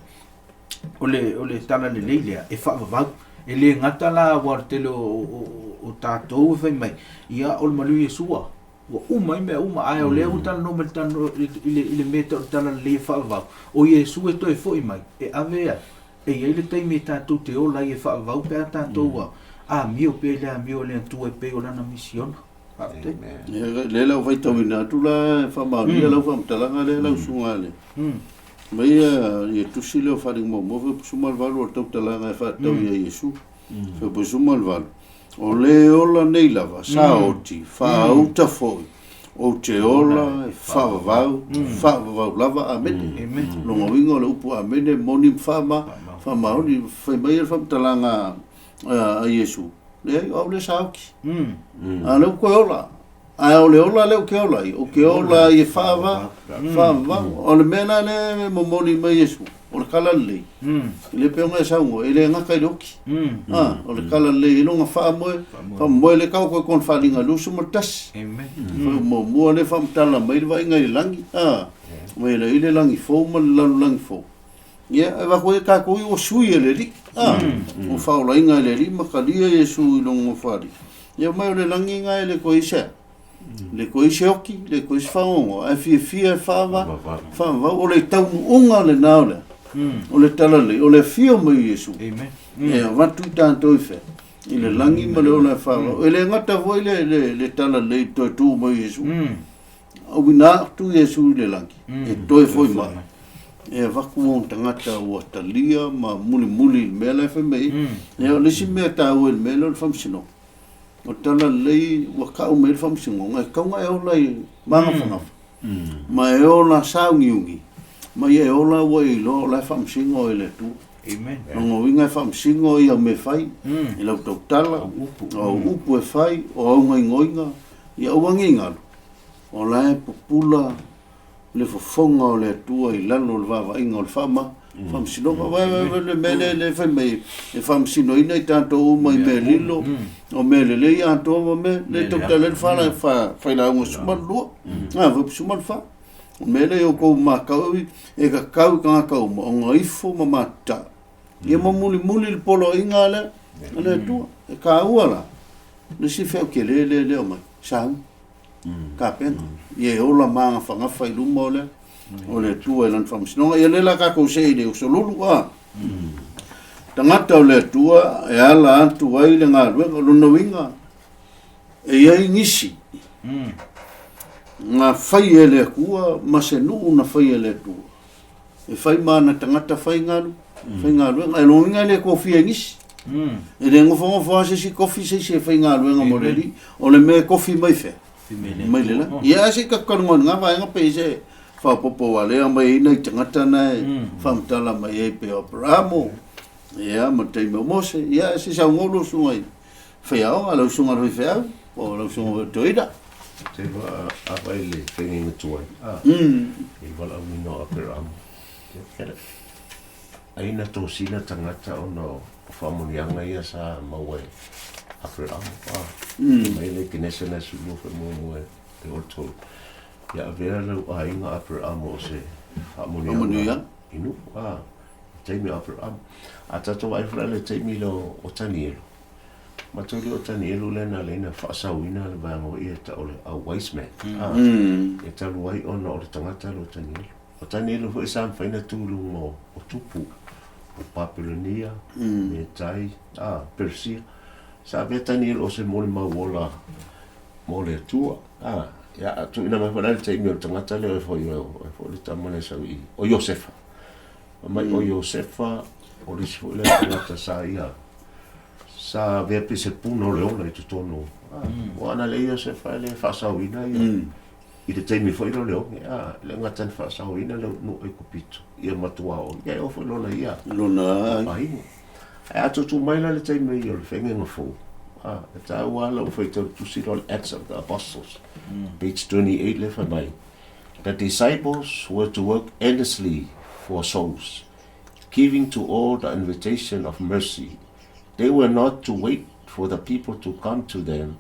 o le, o le talalelei lea e faavavau. E le gata la aua o le tele o, o, o tatou e fai mai, ia o le maliu Iesu ua, ua uma ai mea uma, ae o lea ua talanoa mai i le, i le mea e tau o le talalelei e faavavau. O Iesu e toe foi mai, e ave a, E i ai le taimi e tatou te ola ai e faavavau pe a tatou ua amio pea i le amio a le Atua e pei o Lana misiona. Faafetai. Ia, lea la ua faitauina atu la e faamaonia lau faamatalaga lea lau susuga le mai ia tusi lea o Faaaliga Muamua 18 o le tautalaga e faatatau ia Iesu. 18 O le ola nei lava sa oti faauta foi ou te ola e faavavau, faavavau lava. Amene. Lona uiga o le upu amene, moni ma faama, faamaoni. Fai mai le faamatalaga a Iesu, leai, o au lea sa oti. A o lea ua toe ola. Ae o le ola lea ou te ola ai, ou te ola ai e faava, faavavau. O le mea la lea e momoli mai Iesu, o le tala lelei. E le pei ona e saunoa, e le gata i le oti. O le tala lelei e lona faamoe, faamoemoe le tau koe kona faaaliga 21. Fai muamua lea faamatala mai le vaaiga i le lagi, mai le i le lagi fou ma le lalolagi fou. Ia, e avatu ai tatou i ua sui e le Alii, ua faaolaina e le Alii ma talia Iesu i lona nofoalii. Ia mai o le lagi na e le toe i se a? Le toe i se oti, le toe i se fagogo, ae fiafia e faava, faavavau, o le taunuuga lena o le, o le talalelei, o le afio mai o Iesu. E avatu i tatou i fea? I le lagi ma le ola e faavavau. E le gata foi le, le, le talalelei i le toe tu mai o Iesu. Auina atu Iesu i le lagi, e toe foi mai. E avatu ona tagata ua talia ma mulimuli i le mea la e fai mai ai. Ia, o le isi mea taua i le mea lea o le faamasinoga, o le talalelei ua tau mai ai le faamasinoga, e tatau ona e ola i magafagafa, ma e ola sauniuni, ma ia e ola ua e iloa o la e faamasino oe e le Atua. Lona uiga e faamasino ia mea e fai, i lau tautala, o au upu e fai, o au gaoioiga, ia aua ne i galo, o la e pupula. le fofoga o le Atua i lalo o le vaavaaiga o le faama, faamasinoga. Aua e le mea lea lea e fai mai e faamasinoina i tatou uma i mea lilo, o mea lelei atoa ma mea lea e tautala ai le fala failauga 12, a, 14. O le mea lea i outou matau e tatau i tagata uma ona ifo ma matata. Ia ma mulimuli le poloaiga lea a le Atua. E taua la le isi feau tele lea lea omai, sauni, tapena, ia e ola magafagafa i luma o le o le Atua i lana faamasinoga. Ia lea la tatou see i le usolulu, a. Tagata o le Atua e ala atu ai le galuega, o lona uiga, e i ai nisi na fai e le Atua ma se nuu na fai e le Atua. E fai ma ana tagata faigalu, faigaluega. E lona uiga e le tofia e nisi. E le nofonofo lava se isi tofi se isi e faigaluega mo le Alii. O le mea e tofi mai fea? Mai le lagi. Ia ae se i tatou talanoa i lena vaega pe i ai se faaopoopo aua o lea e aumai ai nai tagata na e faamatala mai ai pei o Aperamo, ia ma le taimi o Mose. Ia se i saunoa lou usuga i faiaoga, lau usuga i le faifeau po o lau usuga foi i le toeaina. Te va ava i le faiga tuai, a, i le valaauina o Aperamo. Ai na tosina tagata ona o faamanuiaga ia sa maua e Aperamo, a, mai le Kenese na sulu foi muamua e o le tolu. Ia avea lau aiga Aperamo o se faamanuiaga i nuu, a, taimi o Aperamo. A tatou vaai foi la i le taimi lea o Tanielu, matou le o Tanielu lea na ala ai ona faasauina le vaega foi ia e tau o le a wise man. A, e talu ai ona o le tagata lea o Tanielu. O Tanielu foi sa mafai ona tu i luga o tupu o Papelonia, Metai, a, Persia. Sa avea Tanielu o se molimau ola mo le Atua. A, ia, a tuuina mai foi la i le taimi o le tagata lea foi o foi le tama lea sau i, o Iosefa. Fai mai o Iosefa, o le isi foi lea tagata sa ia, sa avea pei se puna o le ola i totonu. Ua ana le Iosefa e le faasaoina ia, i le taimi foi lea o le oge, a, le gata na faasaoina le nuu Aikupito, ia matua o, ia e oo foi lona ia, lona aiga. Ae a tutu mai la le taimi o le faigaiga fou, a, e taua lava lau faitau tusi lea o le Acts of the Apostles, page 28 lea fai mai, The disciples were to work earnestly for souls, giving to all the invitation of mercy. They were not to wait for the people to come to them,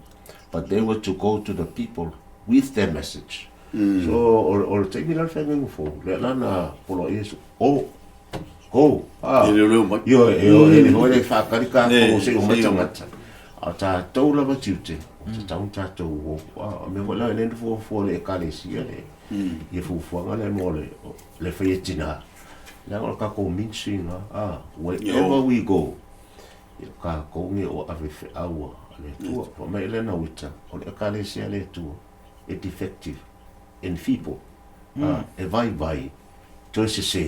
but they were to go to the people with their message. So, o le taimi la le faigaiga fou, lea la na poloai Iesu, o, go, a. E leoleo mai. Ioe, e o, e le hoi le whakari ka ko se o mai tangata. A tātou lava tiute, o te tau tātou o, a me hoi la e le fuafua le ekalesia le, ia fuafuaga le mo le, le whai e tina. Leaga o le kākou ministry nga, a, wherever we go, ia kākou nge o ave feaua a le Atua. Fa mai le na uita, o le ekalesia le Atua, e defective, and feeble, a, e vaivai, toe sesē,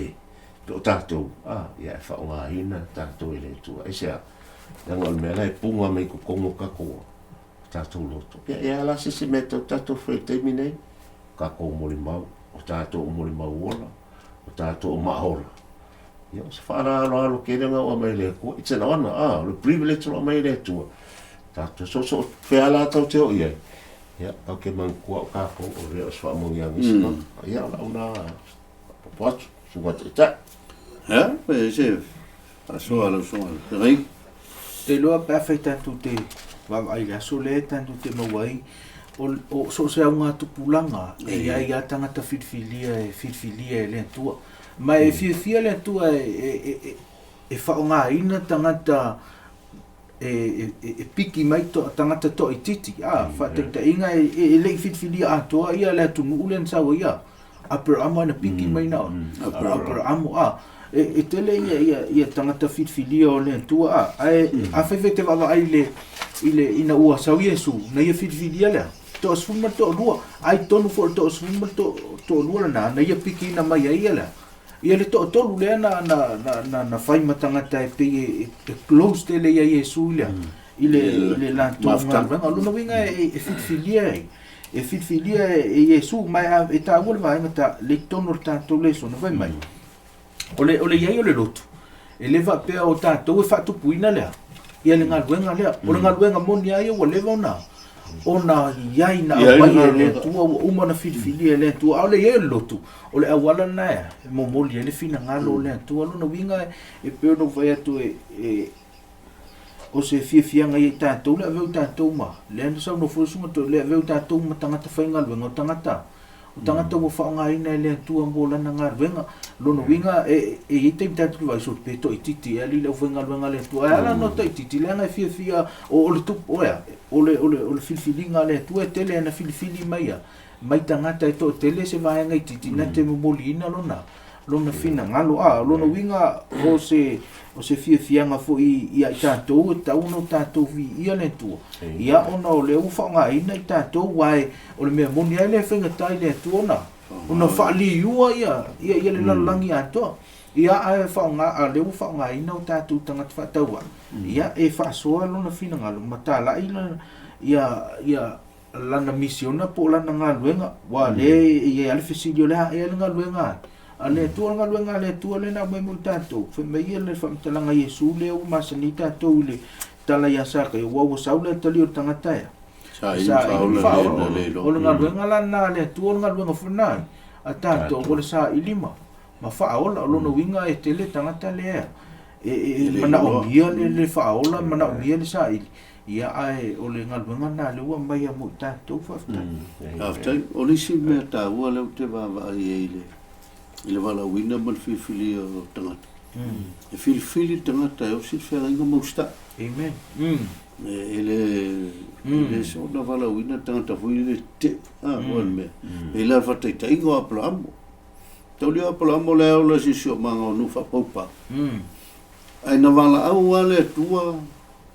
pe o tātou, ā, ia e faaaogaina tātou e le Atua. Aisea? Leaga o le mea la e punga mai i totonu o tatou, o tatou loto. Ia, e a la se isi mea tau tatou fai i le taimi nei? Tatou molimau, o tatou o molimau ola, o tatou o maaola. Ia, o se faaaloalo tele lena ua aumai e le Atua. It's an honor, ā, o le privilege ua aumai e le Atua. Tatou soosoo fea la tatou te oo i ai, ia, tatou te manatua o tatou o lea o se faamanuiaga i se tagata. Ia, o lau lena faaopoopo atu, susuga taitai. Ia, pe se faasoa lau susuga Fegai. Ou te iloa pe afai tatou te vaavaai i le aso lea tatou te maua ai, o so o se augatupulaga e i ai lava tagata filifilia e filifilia e le Atua. Ma e fiafia le Atua e faaaogaina tagata e piki mai to, tagata toaitiiti, a, faataitaiga e le i filifilia atoa ia le atunuu lea na sau ai ia Aperamo na piki mai na Aperamo, a, e tele ia tagata filifilia o le Atua, a, ae afai foi e te vaavaai i le, i le, ina ua sau Iesu, na ia filifilia lea, 12, ai tonu foi o le 12 lena, na ia pikiina mai ai ia lea, Ia le toatolu lea na, na, na, na, na fai ma tagata e pei e, e close tele ia Iesu i le, i le, i le latou galuega. O lona uiga e, e filifilia e, e filifilia e Iesu, ma e, e taua le vaega ta, le i totonu o le tatou lesona, fai mai, o le, o le i ai o le lotu, e le faapea o tatou e faatupuina lea, ia le galuega lea. O le galuega moni lava ia ua leva ona, Ona i ai na aumai e le Atua ua uma ona filifilia e le Atua, ʻaʻole i ai o le lotu, o le auala lena e momoli ai le finagalo o le Atua. Lona uiga e pei ona ou fai atu e o se fiafiaga ia i tatou le avea o tatou ma, lea na saunoa foi le Susuga Toeaina, le avea o tatou ma tagata faigaluega, o tagata O tagata ua faaaogaina e le Atua mo lana galuega. Lona uiga, e i ai taimi tatou te vaai, sole, pe toaitiiti ea alii le aufaigaluega a le Atua. Ae ala ona toaitiiti, leaga e fiafia, o le tupu, o le a? O le, o le, o le filifiliga a le Atua e tele ana filifili mai a, mai tagata e toatele se vaega itiiti na te momoliina lona, lona finagalo. A, o lona uiga, o se, o se fiafiaga foi ia i tatou e tatau ona o tatou viia le Atua. Ia, ona o lea ua faaaogaina i tatou, aua o le mea moni lava e le faigata i le Atua ona, ona faaliua ia, ia, ia le lalolagi atoa. Ia, ae faaaoga, a o lea ua faaaogaina o tatou tagata faatauvaa, ia, e faasoa lona finagalo ma talai lana, ia, ia, lana misiona po o lana galuega, aua o lea e i ai lava le fesili, o le a ea le galuega a le Atua? O le galuega a le Atua lea na aumai mo i tatou, fai mai ia le faamatalaga a Iesu lea ua masani tatou i le tala ia Sakaia, aua ua sau le atalii o le tagata ea, e saili ma faaola. O le galuega la lena a le Atua, o le galuega foi lena a tatou, o le saili ma faaola. O lona uiga e tele tagata lea e manaomia le faaola, manaomia le saili. Ia, ae o le galuega lena lea ua aumai mo i tatou. Faafetai. Faafetai. O le isi mea taua lea ou te vaavaai ai i le valaauina ma le filifilia o tagata, e filifili le tagata e osi le feagaiga ma usitai. Amen. E le e le soona valaauina le tagata foi lele tetee, a, o le mea. E le faataitaiga o Apalahamo. Tauli o Apalahamo le ao le siosiomaga o nuu faapaupa. Ae na valaau lava le Atua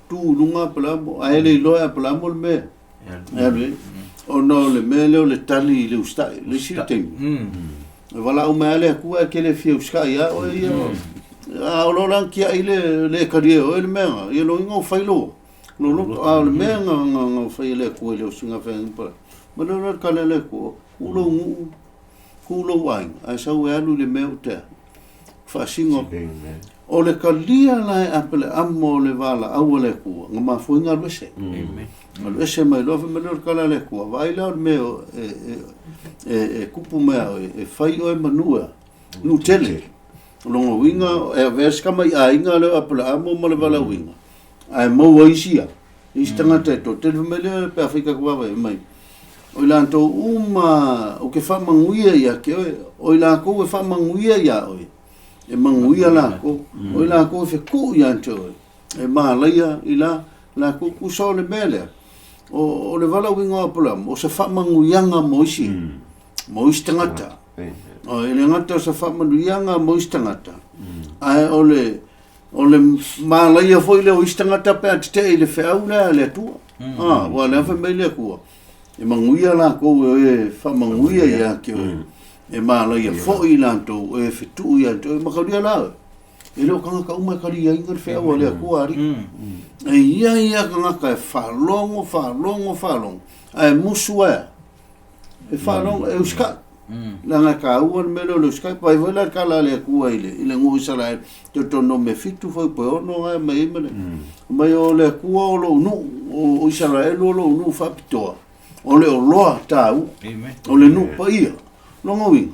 tu i luga Apalahamo, ae le iloa e Apalahamo le mea e alu ai. Ona o le mea lea o le tali i le usitai, le isi taimi. E valaau mai lava le Atua ae te le fia usitai ia oe ia. A o lo la tiai le le talia e oe le mea na, ia loiga o fai lo lo loto. A o le mea na na na fai e le Atua i le usiga fai pa. Ma le la tali a le Atua, ku lou nuu, ku lou aiga, ae sau e alu i le mea o te faasino. O le talia la e Apeleamo o le valaau a le Atua, na mafua ai ona alu ese. Alu ese mai loa, fai mai lea o le tala a le Atua, vaai la o le mea e tupu mai ia oe, e fai oe ma nuu e a? Nuu tele. O lona uiga, e avea si tamaiaiga lea o Apeleamo ma le valaauina, ae maua isi ia, isi tagata e toatele. Fai mai lea, pe a fai tatou vaavaai mai, o i latou uma ou te faamanuia ia te oe, o i latou e faamanuia ia oe, e manuia lakou, o i lakou e fetuu ia te oe, e malaia i la lakou. Tusa o le mea lea, o le valaauina o Aperamo, o se faamanuiaga mo isi, mo isi tagata. O, e le gata o se faamanuiaga mo isi tagata, ae o le, o le malaia foi lea o isi tagata pe a tetee i le feau lea a le Atua. Ah, aua o lea fai mai le Atua, e manuia lakou e e faamanuia ia te oe, e malaia foi i latou e fetuu ia te oe, mataulia la oe. E le o tagata uma e taliaina le feau a le Atua alii. E i ai lava tagata e faalogo, faalogo, faalogo, ae musu ae a? E faalogo, e usitai. Leaga e taua le mea lea o le usitai. Vaai foi la le tala a le Atua i le, i le nuu o Isaraelu, Deuteronome 7 fuaiupu e 6 na e aumai ai ma le, mai o le Atua o lou nuu, o Isaraelu o lou nuu faapitoa, o le oloa taua, o le nuu paia. Lona uiga,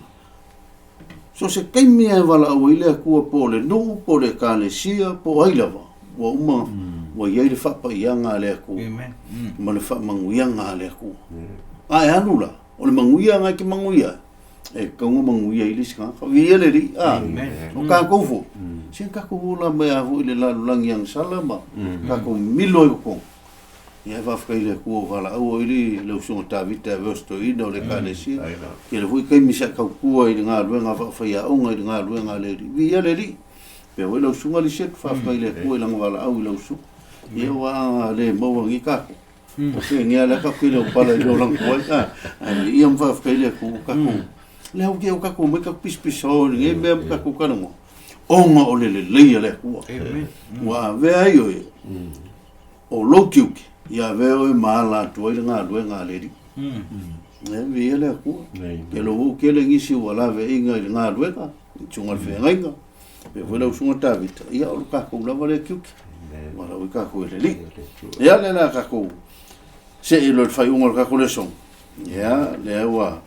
so o se taimi lava e valaau ai le Atua po o le nuu, po o le ekalesia, po o ai lava, ua uma ua i ai le faapaiaga a le Atua ma le faamanuiaga a le Atua. A e alu la, o le manuia lena e te manuia ai, e tatau ona manuia ai le isi tagata. Viia le Alii, a, o tatou foi, se tatou ola mai lava foi i le lalolagi agasala ma tatou mimilo ai i totonu. Ia e faafetai i le Atua ua valaau ai le usoga Tavita e avea o se toeaina o le Ekalesia. Tele foi taimi sa tautua i le galuega faafaiaoga i le galuega a le Alii. Viia le Alii. Faapea foi lau susuga Lisette, faafetai i le Atua i lana valaau i lau susuga. Ia ua le maua nei tatou. O pegea lea tatou te le o pala i le olaga tuai, a, ae viia ma faafetai i le Atua ua tatou, lea ua tatou omai tatou pisapisao i lenei mea ma tatou talanoa, ona o le lelei a le Atua. Ua avea ai oe o lou tiute, ia avea oe ma ala atu ai le galuega a le Alii. E viia le Atua. Ke lo ua tele nisi ua laveaiga i le galuega, i susuga i le feagaiga, faapea foi lau susuga Tavita, ia o le tatou lava lea tiute. Ua lau ai tatou e le Alii. Ia lea la tatou. se'e loa i le faaiuga o le tatou lesona. Ia, lea ua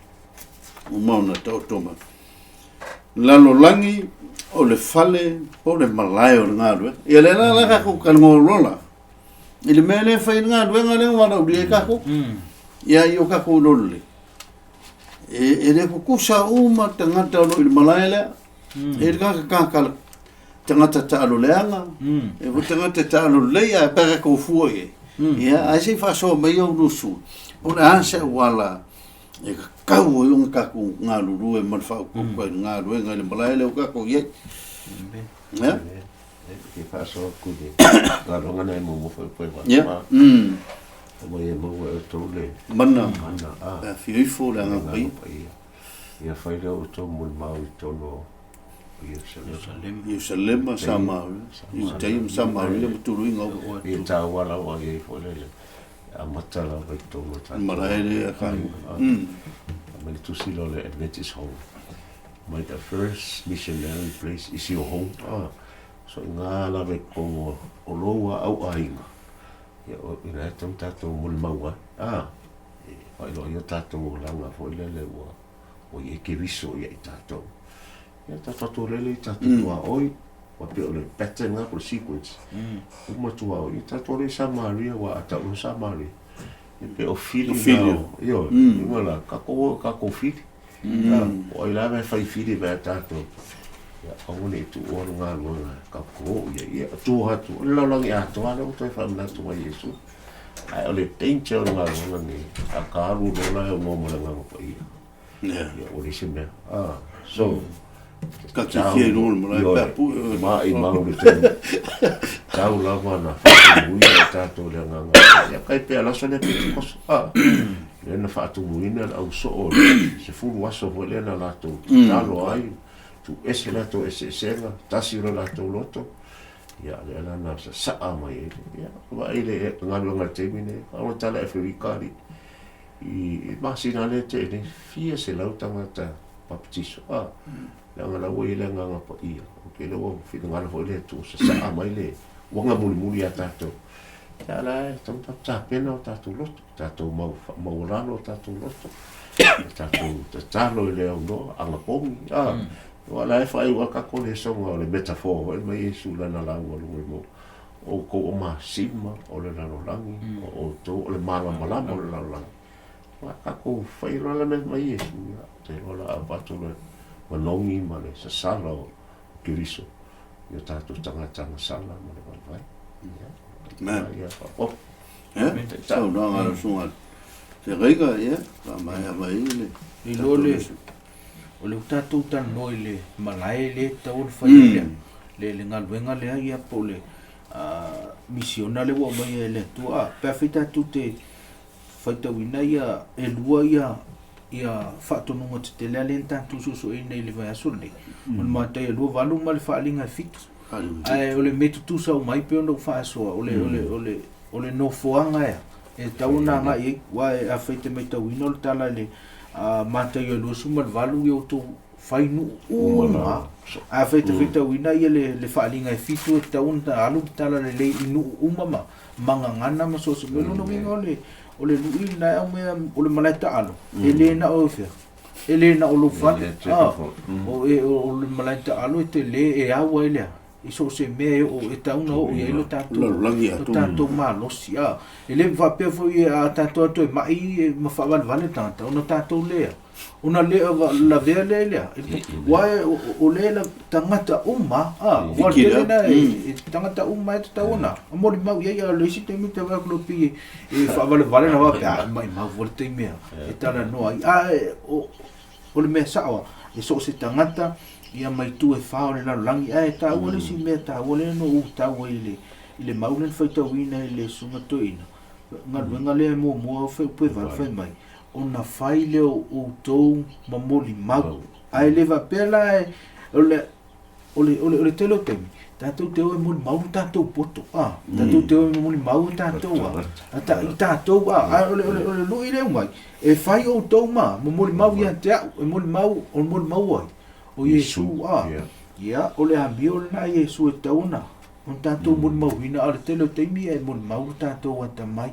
uma ona taoto mai. Lalolagi o le fale po o le malae o le galuega. Ia lea la la tatou talanoa loa la. I le mea lea e fai ai le galuega lea ua valaaulia ai tatou. Ia i o tatou iloa lelei. E le tutusa uma tagata o lo o i le malae lea. E le tagata tagata taalo leaga, e foi tagata taalo lelei ae pe a tatou fua i ai. Ia, ae se i faasoa mai au lusu, po o le a se auala e tatau ai ona tatou galulue ma le faaopoopo i le galuega i le malae lea ua tatou i ai. Ia. Ke faasoa atu i le galuega na e muamua foi po e Ia. ma. Mai e maua e outou le Mana. mana a. E afio ifo le Agaga Paia. Paia. Ia fai lea outou molimau i totonu o Ierusalema. Ierusalema, Samaria, Iutaia ma Samaria ma tuluiga uma. Ia taua lava i ai foi le amata lava i totonu o tatou. Malae lea a tatou. Mai le tusi lea o le Adventist Home. Mai the first missionary place is your home. So i ngā lava i totonu o lou au aiga, ia o ina e tau tatou molimau ai. E faailoa ai o tatou olaga foi lele ua ua i ai Keriso ia i tatou. Ia tatou atu lele i tatou tuaoi, ua pei o le pattern lena po o le sequence. Uma tuaoi, ia tatou le i Samaria, aua a tau loa Samaria, ia pei o fili na o, ioe, uiga la, tatou o i tatou fili. Po o ai lava e fai fili mai ia tatou, ia aua ne i tuua le galuega tatou te o i ai. Ia tua atu, o le lalolagi atoa lea ua toe faamanatu mai e Iesu. Ae o le danger o le galuega lenei, a ta alu loa la e aunoa ma le Agaga Paia, ia ua leai se mea. So, Ka tiatia i luga o le malae pe a pue. Maimau le taimi. Tau lava na faatumuina e tatou le Agaga Paia. Ia kai pea le aso lea Pentekoso. Lea na faatumuina le au soo le 10 aso foi lea na latou tatalo ai, tuuese latou eseesega, tasi lo latou loto. Ia, lea la na sasaa mai ai. Ia, vaai le galuega i le taimi nei, o le tala Aferika alii. I masina lea tea nei, fia selau tagata papatiso, leaga la ua i ai le Agaga Paia. Ou te iloa ua finagalo foi le Atua sasaa mai le uaga mulimuli ia tatou. Ia la e tatau ona tatou tapena o tatou loto, tatou mau faamaualalo o tatou loto, tatou tatalo i le aunoa, anapogi, Aua la e faaiu lava tatou lesona o le metaphor foi mai Iesu i lana lauga i luga o le mauga, o outou o masima o le lalolagi, o outou o le malamalama o le lalolagi. A tatou fai loa le mea mai Iesu, ia, ou te iloa o le a avatu le manogi ma le sasala o Keriso i o tatou tagata agasala ma le vaivai. Ia, ia faaopoopo. Ia, saunoaga a le Susuga Feagaiga, ia, faamaea mai le Iloa le O lea ua tatou talanoa i le malae lea e tatau ona fai ai le, le galuega lea, ia po o le misiona lea ua aumaia e le Atua. A, pe afai tatou te faitauina ia, e lua ia ia faatonuga tetele lea na tatou suesueina i le vaiaso lenei, o le Mataia 28 ma le Faaaliga e 7. Ae o le mea tutusa uma ai pei ona ou faasoa, o le, o le, o le, o le nofoaga ea e tatau ona agai i ai, aua afai e te matauina o le tala i le Mataio 28, ia outou fai nuu uma. Afai e te faitauina ia le faaaliga e 7 e tatau ona alu le tala lelei i nuu uma ma magagana ma so o se mea. O lona uiga o le lui lena e aumaia o le malae taalo, e le na o fea, e le na o lou fale. O le malae taalo e tele e au ai le a? I so o se mea e oo, e tatau ona oo i ai lo tatou, lo tatou malosi. A, e le faapea foi a tatou atu e mai ma faavalevale le tagata, ona tatou lea, ona le lavea lea i le a, aua o lea e tagata uma, a, aua o le tele lena e tagata uma e tatau ona molimau i ai, a o le isi taimi te vaai atu loa pei e faavalevale na faapea, a, maimau foi le taimi e talanoa ai. A o le mea sao, e so o se tagata, ia mai itu e fa o le lalolagi, ae taua le isi mea taua lea na ou tau ai i le, i le mau lea na faitauina i le Susuga Toeaina, galuega lea e muamua fai upu e valu fai mai, ona fai lea o outou ma molimau. Ae le faapea la e, o le, o le, o le, o le tele o taimi, tatou te o e molimau lo tatou poto, a, tatou te o e molimau o tatou, a, a ta, i tatou, a, a o le, o le, o le lui lea mai, e fai outou ma, ma molimau ia te au, e molimau, o le molimau ai, o Iesu, a, ia, o le amio lena a Iesu e tatau ona, ona tatou molimauina, a o le tele o taimi e molimau lo tatou atamai.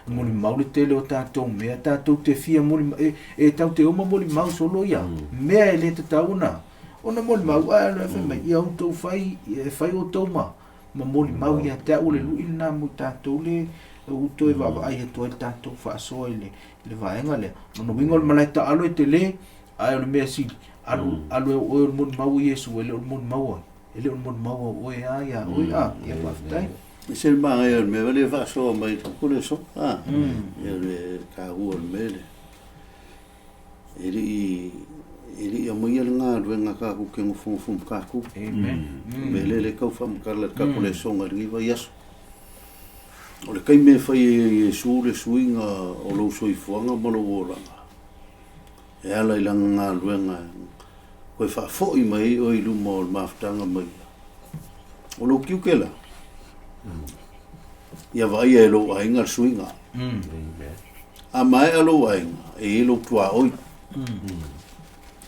Molimau le tele o tatou mea tatou te fia moli e, e tau te uma molimau solo ia mea e le tatau ona ona molimau ae le fai mai ia outou fai e fai outou ma ma molimau ia te au o le lu'i lena mo tatou le ua toe vaavaai atu ai le tatou faasoa i le i le vaega lea. Lona uiga o le malae taalo e tele ae o le mea sili alu alu e oe o le molimau o Iesu e le o le molimau ai e le o le molimau a oe a ia oe a ia faafetai. E se manaia o le mea lea e faasoa mai i le aso. A, ia le taua o le mea lea. E le i e le i aumaia le galuega tatou te nofonofo ma tatou. Amen. O le mea lea lea e tau faamatala i le tatou lesona i lenei vaiaso. O le taimi e fai ai e Iesu le suiga o lou soifuaga ma lou olaga, e ala i lana galuega toe faafoi mai ai oe i luma o le mafutaga ma ia. O lou tiute la, ia vaaia e lou aiga le suiga. A maea lou aiga, e i ai lou tuaoi.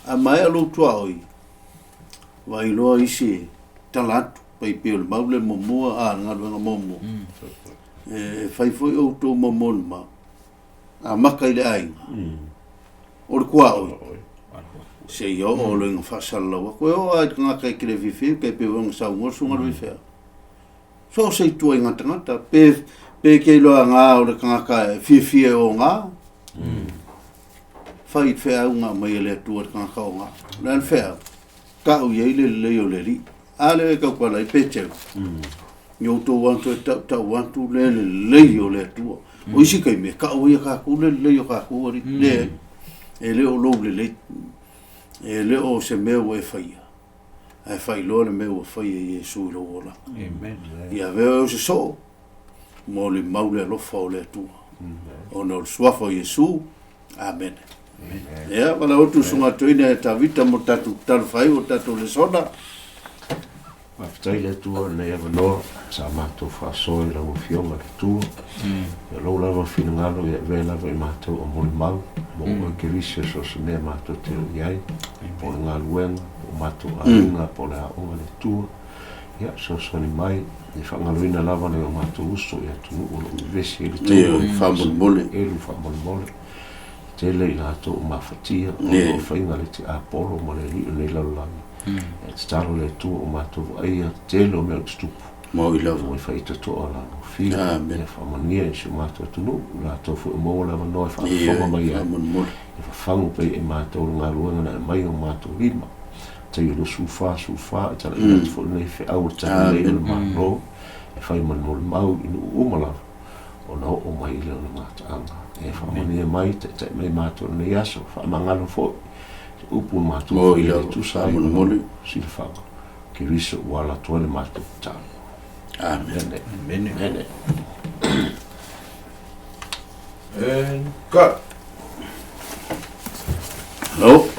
A maea lou tuaoi, vaai loa isi e tala atu, pai pei o le mau lea muamua, a, le galuega muamua. E fai foi outou ma molimau, amata i le aiga, o le tuaoi, seia oo loa ina faasalalau atu. E oo lava i le tagata e te le fiafia, tai pei foi ona saunoa le susuga i le faifeau. So o se ituaiga tagata, pe, pe te iloa na o le tagata e fiafia e oga, fai i le feau na aumai e le Atua i le tagata oga. O le a le feau? Tau i ai le lelei o le Alii. A lea e tautala ai Peteru. Ia outou atu e tautau atu le lelei o le Atua. O isi taimi e tau ai e tatou le lelei o tatou alii. Leai, e le o lou lelei. E le o se mea ua e faia, ae faailoa le mea ua faia e Iesu i lou olaga. Amen. Ia avea oe o se soo, molimau le alofa o le Atua. Ona o le suafa o Iesu, Amene. Ia, valaau atu le Susuga Toeaina ia Tavita mo le tatou tatalo faaiu o le tatou lesona. Faafetai i le Atua i lenei avanoa sa matou faasoa i lau Afioga le Atua. Ia lou lava finagalo ia avea lava i matou o molimau mo oe Keriso so o se mea matou te o i ai, po o le galuega, po o matou aiga, po o le aoga le Atua. Ia fesoasoani mai, e faagaloina lava nai o matou uso i atunuu o lo o vevesi ai le taua. Ioe, faamolemole. Elu faamolemole. Tele i latou o mafatia, ona o faiga le tiapolo ma le alii o lenei lalolagi. E tatalo le Atua o matou vaaia tele o mea o tutupu. Maui lava. Ua faitotoa la gofie. Amen. Ia faamanuia i si o matou atunuu, i latou foi o maua le avanoa e faafofoga mai ai. Faamolemole. Ia fafagu pea e matou le galuega na aumai i o matou lima. Tai o 24, 14, e talaiina atu foi lenei feau o le talalelei o le Malo, e fai ma le molimau i nuu uma lava, ona oo mai lea o le mataaga. E faamanuia mai, taitai mai matou i lenei aso, faamagalo foi se upu na matou faia e tusa ai ma lou silafaga, Keriso ua ala atu ai le matou tatalo. Amene. Amene. Amene. And go. Hello.